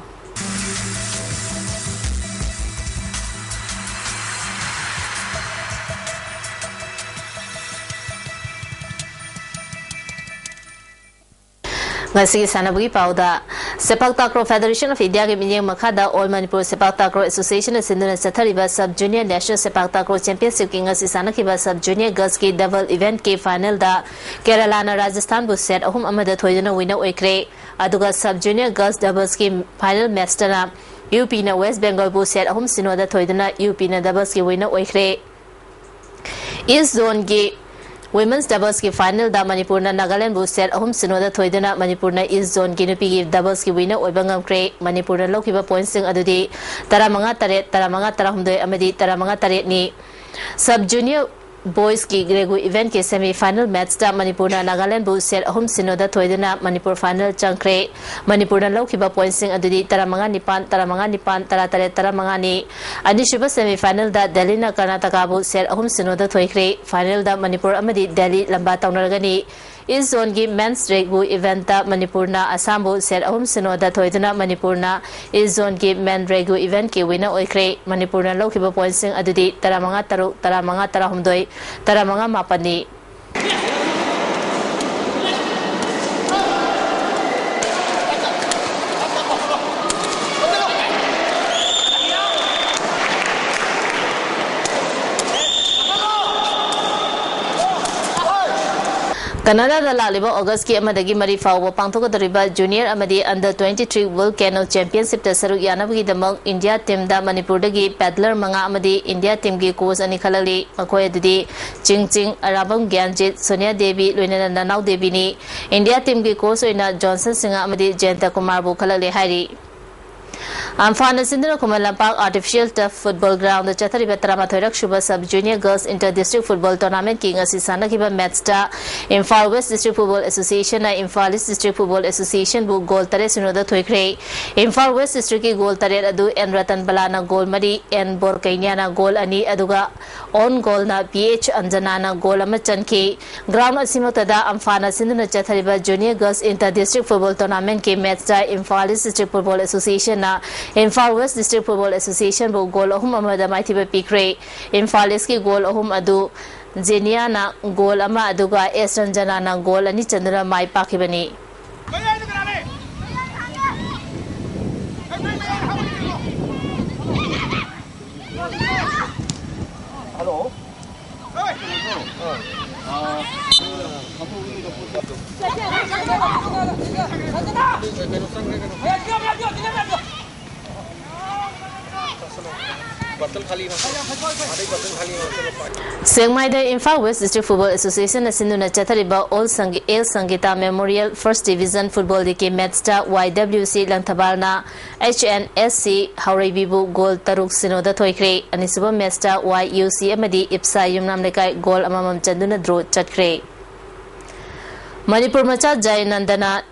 ꯉꯁꯤꯒꯤ ꯁꯥꯟꯅꯕꯒꯤ ꯄꯥꯎꯗ, ꯁꯦꯄꯥꯛ ꯇꯥꯀ꯭ꯔꯣ ꯐꯦꯗꯔꯦꯁꯟ ꯑꯣꯐ ꯏꯟꯗꯤꯌꯥꯒꯤ ꯃꯤꯠꯌꯦꯡ ꯃꯈꯥꯗ ꯑꯣꯜ ꯃꯅꯤꯄꯨꯔ ꯁꯦꯄꯥꯛ ꯇꯥꯀ꯭ꯔꯣ ꯑꯦꯁꯣꯁꯤꯌꯦꯁꯟꯅ ꯁꯤꯟꯗꯨꯅ ꯆꯠꯊꯔꯤꯕ ꯁꯕ ꯖꯨꯅꯤꯌꯔ ꯅꯦꯁꯅꯦꯜ ꯁꯦꯄꯥꯛ ꯇꯥꯀ꯭ꯔꯣ ꯆꯦꯝꯄꯤꯌꯟꯁꯤꯞꯀꯤ ꯉꯁꯤ ꯁꯥꯟꯅꯈꯤꯕ ꯁꯕ ꯖꯨꯅꯤꯌꯔ ꯒꯔꯜꯁꯀꯤ ꯗꯕꯜ ꯏꯚꯦꯟꯠꯀꯤ ꯐꯥꯏꯅꯦꯜꯗ ꯀꯦꯔꯂꯥꯅ ꯔꯥꯖꯁꯊꯥꯟꯕꯨ ꯁꯦꯠ ꯑꯍꯨꯝ ꯑꯃꯗ ꯊꯣꯏꯗꯨꯅ ꯋꯤꯟꯅꯔ ꯑꯣꯏꯈ꯭ꯔꯦ꯫ ꯑꯗꯨꯒ ꯁꯕ ꯖꯨꯅꯤꯌꯔ ꯒꯔꯜꯁ ꯗꯕꯜꯁꯀꯤ ꯐꯥꯏꯅꯦꯜ ꯃꯦꯆꯇꯅ ꯌꯨ ꯄꯤꯅ ꯋꯦꯁ ꯕꯦꯡꯒꯜꯕꯨ ꯁꯦꯠ ꯑꯍꯨꯝ ꯁꯤꯅꯣꯗ ꯊꯣꯏꯗꯨꯅ ꯌꯨ ꯄꯤꯅ ꯗꯕꯜꯁꯀꯤ ꯋꯤꯟꯅꯔ ꯑꯣꯏꯈ꯭ꯔꯦ꯫ ꯏꯁ ꯖꯣꯟꯒꯤ ꯋꯤꯃꯦꯟꯁ ꯗꯕꯜꯁꯀꯤ ꯐꯥꯏꯅꯦꯜꯗ ꯃꯅꯤꯄꯨꯔꯅ ꯅꯥꯒꯥꯂꯦꯟꯕꯨ ꯁꯦꯠ ꯑꯍꯨꯝ ꯁꯤꯅꯣꯗ ꯊꯣꯏꯗꯨꯅ ꯃꯅꯤꯄꯨꯔꯅ ꯏꯁ ꯖꯣꯟꯒꯤ ꯅꯨꯄꯤꯒꯤ ꯗꯕꯜꯁꯀꯤ ꯋꯤꯟꯅꯔ ꯑꯣꯏꯕ ꯉꯝꯈ꯭ꯔꯦ꯫ ꯃꯅꯤꯄꯨꯔꯅ ꯂꯧꯈꯤꯕ ꯄꯣꯏꯟꯠꯁꯤꯡ ꯑꯗꯨꯗꯤ ꯇꯔꯥꯃꯉꯥ ꯇꯔꯦꯠ, ꯇꯔꯥꯃꯉꯥ ꯇꯔꯥꯍꯨꯝꯗꯣꯏ ꯑꯃꯗꯤ ꯇꯔꯥꯃꯉꯥ ꯇꯔꯦꯠꯅꯤ꯫ ꯁꯕ ꯖꯨꯅꯤꯌꯔ ꯕꯣꯏꯁꯀꯤ ꯔꯦꯒꯨ ꯏꯚꯦꯟꯠꯀꯤ ꯁꯦꯃꯤ ꯐꯥꯏꯅꯦꯜ ꯃꯦꯆꯇ ꯃꯅꯤꯄꯨꯔꯅ ꯅꯥꯒꯥꯂꯦꯟꯕꯨ ꯁꯦꯠ ꯑꯍꯨꯝ ꯁꯤꯅꯣꯗ ꯊꯣꯏꯗꯨꯅ ꯃꯅꯤꯄꯨꯔ ꯐꯥꯏꯅꯦꯜ ꯆꯪꯈ꯭ꯔꯦ꯫ ꯃꯅꯤꯄꯨꯔꯅ ꯂꯧꯈꯤꯕ ꯄꯣꯏꯟꯠꯁꯤꯡ ꯑꯗꯨꯗꯤ ꯇꯔꯥꯃꯉꯥ ꯅꯤꯄꯥꯟ, ꯇꯔꯥꯃꯉꯥ ꯅꯤꯄꯥꯟ, ꯇꯔꯥ ꯇꯔꯦꯠ, ꯇꯔꯥꯃꯉꯥꯅꯤ꯫ ꯑꯅꯤꯁꯨꯕ ꯁꯦꯃꯤ ꯐꯥꯏꯅꯦꯜꯗ ꯗꯦꯜꯂꯤꯅ ꯀꯔꯅꯥꯇꯀꯥꯕꯨ ꯁꯦꯠ ꯑꯍꯨꯝ ꯁꯤꯅꯣꯗ ꯊꯣꯏꯈ꯭ꯔꯦ꯫ ꯐꯥꯏꯅꯦꯜꯗ ꯃꯅꯤꯄꯨꯔ ꯑꯃꯗꯤ ꯗꯦꯜꯂꯤ ꯂꯝꯕꯥ ꯇꯧꯅꯔꯒꯅꯤ꯫ ꯏꯁ ꯖꯣꯟꯒꯤ ꯃꯦꯟꯁ ꯔꯦꯒꯨ ꯏꯚꯦꯟꯠꯇ ꯃꯅꯤꯄꯨꯔꯅ ꯑꯁꯥꯝꯕꯨ ꯁꯦꯠ ꯑꯍꯨꯝ ꯁꯤꯅꯣꯗ ꯊꯣꯏꯗꯨꯅ ꯃꯅꯤꯄꯨꯔꯅ ꯏꯁ ꯖꯣꯟꯒꯤ ꯃꯦꯟ ꯔꯦꯒꯨ ꯏꯚꯦꯟꯠꯀꯤ ꯋꯤꯟꯅꯔ ꯑꯣꯏꯈ꯭ꯔꯦ꯫ ꯃꯅꯤꯄꯨꯔꯅ ꯂꯧꯈꯤꯕ ꯄꯣꯏꯟꯠꯁꯤꯡ ꯑꯗꯨꯗꯤ ꯇꯔꯥꯃꯉꯥ ꯇꯔꯨꯛ, ꯇꯔꯥꯃꯉꯥ ꯇꯔꯥꯍꯨꯝꯗꯣꯏ, ꯇꯔꯥꯃꯉꯥ ꯃꯥꯄꯟꯅꯤ꯫ ꯀꯅꯥꯗꯥꯗ ꯂꯥꯛꯂꯤꯕ ꯑꯣꯒꯁꯀꯤ ꯑꯃꯗꯒꯤ ꯃꯔꯤ ꯐꯥꯎꯕ ꯄꯥꯡꯊꯣꯛꯀꯗꯧꯔꯤꯕ Junior ꯑꯃꯗꯤ Under twenty three World Canoe Championshipꯇ ꯁꯔꯨꯛ ꯌꯥꯅꯕꯒꯤꯗꯃꯛ ꯏꯟꯗꯤꯌꯥ ꯇꯤꯝꯗ ꯃꯅꯤꯄꯨꯔꯗꯒꯤ paddler ꯃꯉꯥ ꯑꯃꯗꯤ ꯏꯟꯗꯤꯌꯥ ꯇꯤꯝꯒꯤ coach ꯑꯅꯤ ꯈꯜꯂꯛꯂꯤ꯫ ꯃꯈꯣꯏ ꯑꯗꯨꯗꯤ ꯆꯤꯡꯆꯤꯡ, ꯑꯔꯥꯕꯝ ꯒ꯭ꯌꯥꯟꯖꯤꯠ, ꯁꯣꯅꯤꯌꯥ ꯗꯦꯕꯤ, ꯂꯣꯏꯅꯅ ꯅꯅꯥꯎ ꯗꯦꯕꯤꯅꯤ꯫ ꯏꯟꯗꯤꯌꯥ ꯇꯤꯝꯒꯤ coach ꯑꯣꯏꯅ ꯖꯣꯟꯁꯟ ꯁꯤꯡꯍ ꯑꯃꯗꯤ ꯖꯌꯟꯇ ꯀꯨꯃꯥꯔꯕꯨ ꯈꯜꯂꯛꯂꯦ ꯍꯥꯏꯔꯤ꯫ ꯑꯝꯐꯥꯟꯅ ꯁꯤꯟꯗꯨꯅ Khuman Lampak Artificial Turf Football Groundꯗ ꯆꯠꯊꯔꯤꯕ ꯇꯔꯥꯃꯥꯊꯣꯏꯔꯛ ꯁꯨꯕ Sub Junior Girls Inter District Football Tournamentꯀꯤ ꯉꯁꯤ ꯁꯥꯟꯅꯈꯤꯕ matchꯇ Imphal West District Football Associationꯅ Imphal East District Football Associationꯕꯨ goal ꯇꯔꯦꯠ ꯁꯤꯅꯣꯗ ꯊꯣꯏꯈ꯭ꯔꯦ꯫ ꯏꯝꯐꯥꯜ West Districtꯀꯤ goal ꯇꯔꯦꯠ ꯑꯗꯨ ꯑꯦꯟ ꯔꯇꯟ ꯕꯂꯥꯅ goal ꯃꯔꯤ, ꯑꯦꯟ ꯕꯣꯔꯀꯩꯅ꯭ꯌꯥꯅ goal ꯑꯅꯤ, ꯑꯗꯨꯒ own goalꯅ ꯄꯤ ꯑꯦꯆ ꯑꯟꯖꯅꯥꯅ goal ꯑꯃ ꯆꯟꯈꯤ꯫ Ground ꯑꯁꯤꯃꯛꯇꯗ ꯑꯝꯐꯥꯟꯅ ꯁꯤꯟꯗꯨꯅ ꯆꯠꯊꯔꯤꯕ Junior Girls Inter District Football Tournamentꯀꯤ matchꯇ Imphal East District Football Associationꯅ Imphal West District Football Associationꯕꯨ goal ꯑꯍꯨꯝ ꯑꯃꯗ ꯃꯥꯏꯊꯤꯕ ꯄꯤꯈ꯭ꯔꯦ꯫ ꯏꯝꯐꯥꯜ Eastꯀꯤ goal ꯑꯍꯨꯝ ꯑꯗꯨ ꯖꯦꯅꯤꯌꯥꯅ goal ꯑꯃ, ꯑꯗꯨꯒ ꯑꯦꯁ ꯔꯟꯖꯅꯥꯅ goal ꯑꯅꯤ ꯆꯟꯗꯨꯅ ꯃꯥꯏ ꯄꯥꯛꯈꯤꯕꯅꯤ꯫ ꯁꯦꯛꯃꯥꯏꯗ ꯏꯝꯐꯥꯜ West District Football Associationꯅ ꯁꯤꯟꯗꯨꯅ ꯆꯠꯊꯔꯤꯕ ꯑꯣꯜ ꯁꯪꯒꯤ-, L Sangita Memorial First Division Football Leagueꯀꯤ matchꯇ ꯋꯥꯏ ꯗꯕ꯭ꯂꯤꯎ ꯁꯤ ꯂꯪꯊꯕꯥꯜꯅ H and S C ꯍꯥꯎꯔꯩꯕꯤꯕꯨ goal ꯇꯔꯨꯛ ꯁꯤꯅꯣꯗ ꯊꯣꯏꯈ꯭ꯔꯦ꯫ ꯑꯅꯤꯁꯨꯕ matchꯇ ꯋꯥꯏ ꯌꯨ ꯁꯤ ꯑꯃꯗꯤ ꯏꯞꯁꯥ ꯌꯨꯝꯅꯥꯝ ꯂꯩꯀꯥꯏ goal ꯑꯃꯃꯝ ꯆꯟꯗꯨꯅ draw ꯆꯠꯈ꯭ꯔꯦ꯫ ꯃꯅꯤꯄꯨꯔ ꯃꯆꯥ ꯖꯌꯥꯅꯟꯗꯅ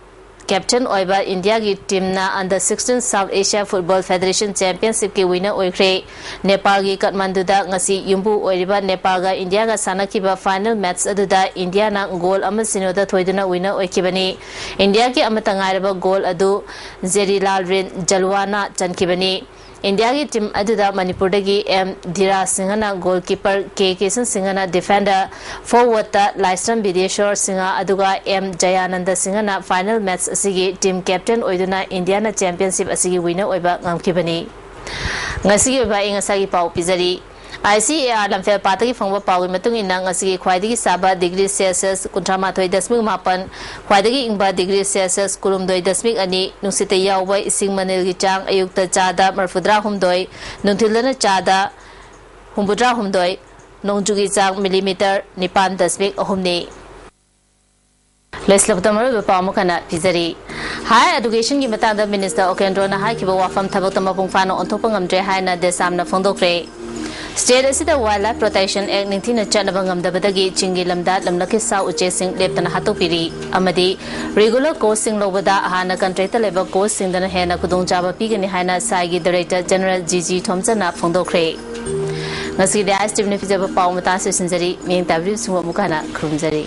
captain ꯑꯣꯏꯕ ꯏꯟꯗꯤꯌꯥꯒꯤ teamꯅ Under sixteen South Asia Football Federation Championshipꯀꯤ winner ꯑꯣꯏꯈ꯭ꯔꯦ꯫ ꯅꯦꯄꯥꯜꯒꯤ ꯀꯥꯊꯃꯥꯟꯗꯨꯗ ꯉꯁꯤ ꯌꯨꯝꯕꯨ ꯑꯣꯏꯔꯤꯕ ꯅꯦꯄꯥꯜꯒ ꯏꯟꯗꯤꯌꯥꯒ ꯁꯥꯟꯅꯈꯤꯕ final match ꯑꯗꯨꯗ ꯏꯟꯗꯤꯌꯥꯅ goal ꯑꯃ ꯁꯤꯅꯣꯗ ꯊꯣꯏꯗꯨꯅ winner ꯑꯣꯏꯈꯤꯕꯅꯤ꯫ ꯏꯟꯗꯤꯌꯥꯒꯤ ꯑꯃꯠꯇ ꯉꯥꯏꯔꯕ goal ꯑꯗꯨ ꯖꯦꯔꯤꯂꯥꯜ ꯔꯦꯟ ꯖꯂꯨꯋꯥꯅ ꯆꯟꯈꯤꯕꯅꯤ꯫ ꯏꯟꯗꯤꯌꯥꯒꯤ team ꯑꯗꯨꯗ ꯃꯅꯤꯄꯨꯔꯗꯒꯤ ꯑꯦꯝ ꯙꯤꯔꯥꯖ ꯁꯤꯡꯍꯅ goalkeeper, ꯀꯦ ꯀꯤꯁꯟ ꯁꯤꯡꯍꯅ defender, forwardꯇ ꯂꯥꯏꯁ꯭ꯔꯝ ꯕꯤꯗꯦꯁ꯭ꯋꯔ ꯁꯤꯡꯍ ꯑꯗꯨꯒ ꯑꯦꯝ ꯖꯌꯥꯅꯟꯗ ꯁꯤꯡꯍꯅ final match ꯑꯁꯤꯒꯤ team captain ꯑꯣꯏꯗꯨꯅ ꯏꯟꯗꯤꯌꯥꯅ championship ꯑꯁꯤꯒꯤ winner ꯑꯣꯏꯕ ꯉꯝꯈꯤꯕꯅꯤ꯫ ꯉꯁꯤꯒꯤ ꯑꯣꯏꯕ ꯑꯏꯪ ꯑꯁꯥꯒꯤ ꯄꯥꯎ ꯄꯤꯖꯔꯤ꯫ ICAR ꯂꯝꯐꯦꯜ ꯄꯥꯠꯇꯒꯤ ꯐꯪꯕ ꯄꯥꯎꯒꯤ ꯃꯇꯨꯡ ꯏꯟꯅ, ꯉꯁꯤꯒꯤ ꯈ꯭ꯋꯥꯏꯗꯒꯤ ꯁꯥꯕ ꯗꯤꯒ꯭ꯔꯤ ꯁꯦꯜꯁꯤꯌꯁ ꯀꯨꯟꯊ꯭ꯔꯥ ꯃꯥꯊꯣꯏ ꯗꯁꯃꯤꯛ ꯃꯥꯄꯟ, ꯈ꯭ꯋꯥꯏꯗꯒꯤ ꯏꯪꯕ ꯗꯤꯒ꯭ꯔꯤ ꯁꯦꯜꯁꯤꯌꯁ ꯀꯨꯟꯍꯨꯝꯗꯣꯏ ꯗꯁꯃꯤꯛ ꯑꯅꯤ, ꯅꯨꯡꯁꯤꯠꯇ ꯌꯥꯎꯕ ꯏꯁꯤꯡ ꯃꯅꯤꯜꯒꯤ ꯆꯥꯡ ꯑꯌꯨꯛꯇ ꯆꯥꯗ ꯃꯔꯤꯐꯨꯇꯔꯥ ꯍꯨꯝꯗꯣꯏ, ꯅꯨꯡꯊꯤꯜꯗꯅ ꯆꯥꯗ ꯍꯨꯝꯐꯨꯇꯔꯥ ꯍꯨꯝꯗꯣꯏ, ꯅꯣꯡꯖꯨꯒꯤ ꯆꯥꯡ ꯃꯤꯂꯤꯃꯤꯇꯔ ꯅꯤꯄꯥꯟ ꯗꯁꯃꯤꯛ ꯑꯍꯨꯝꯅꯤ꯫ ꯂꯣꯏꯁꯤꯜꯂꯛꯄꯗ ꯃꯔꯨꯑꯣꯏꯕ ꯄꯥꯎ ꯑꯃꯨꯛ ꯍꯟꯅ ꯄꯤꯖꯔꯤ꯫ ꯍꯥꯌꯔ ꯑꯦꯗꯨꯀꯦꯁꯟꯒꯤ ꯃꯇꯥꯡꯗ ꯃꯤꯅꯤꯁꯇꯔ ꯎꯀꯦꯟꯗ꯭ꯔꯣꯅ ꯍꯥꯏꯈꯤꯕ ꯋꯥꯐꯝ ꯊꯕꯛꯇ ꯃꯄꯨꯡ ꯐꯥꯅ ꯑꯣꯟꯊꯣꯛꯄ ꯉꯝꯗ꯭ꯔꯦ ꯍꯥꯏꯅ ꯗꯦꯁꯥꯝꯅ ꯐꯣꯡꯗꯣꯛꯈ꯭ꯔꯦ꯫ ꯁ꯭ꯇꯦꯠ ꯑꯁꯤꯗ Wildlife Protection Act ꯅꯤꯡꯊꯤꯅ ꯆꯠꯅꯕ ꯉꯝꯗꯕꯗꯒꯤ ꯆꯤꯡꯒꯤ ꯂꯝꯗ ꯂꯝꯂꯛꯀꯤ ꯁꯥ ꯎꯆꯦꯛꯁꯤꯡ ꯂꯦꯞꯇꯅ ꯍꯥꯠꯇꯣꯛꯄꯤꯔꯤ ꯑꯃꯗꯤ ꯔꯤꯒꯨꯂꯔ ꯀꯣꯔꯁꯁꯤꯡ ꯂꯧꯕꯗ ꯍꯥꯟꯅ ꯀꯟꯇ꯭ꯔꯦꯛꯇ ꯂꯩꯕ ꯀꯣꯔꯁꯁꯤꯡꯗꯅ ꯍꯦꯟꯅ ꯈꯨꯗꯣꯡꯆꯥꯕ ꯄꯤꯒꯅꯤ ꯍꯥꯏꯅ ꯁꯥꯏꯒꯤ ꯗꯥꯏꯔꯦꯛꯇꯔ ꯖꯦꯅꯔꯦꯜ ꯖꯤ ꯖꯤ ꯊꯣꯝꯆꯟꯅ ꯐꯣꯡꯗꯣꯛꯈ꯭ꯔꯦ꯫ ꯉꯁꯤꯒꯤꯗꯤ ꯑꯥꯏ ꯑꯦꯁ ꯇꯤ ꯚꯤꯅ ꯄꯤꯖꯕ ꯄꯥꯎ ꯃꯇꯥꯡ ꯑꯁꯤꯗ ꯂꯣꯏꯁꯤꯟꯖꯔꯤ꯫ ꯃꯤꯠꯌꯦꯡ ꯇꯥꯕꯤꯔꯤꯕꯁꯤꯡꯕꯨ ꯑꯃꯨꯛ ꯍꯟꯅ ꯈꯨꯔꯨꯝꯖꯔꯤ꯫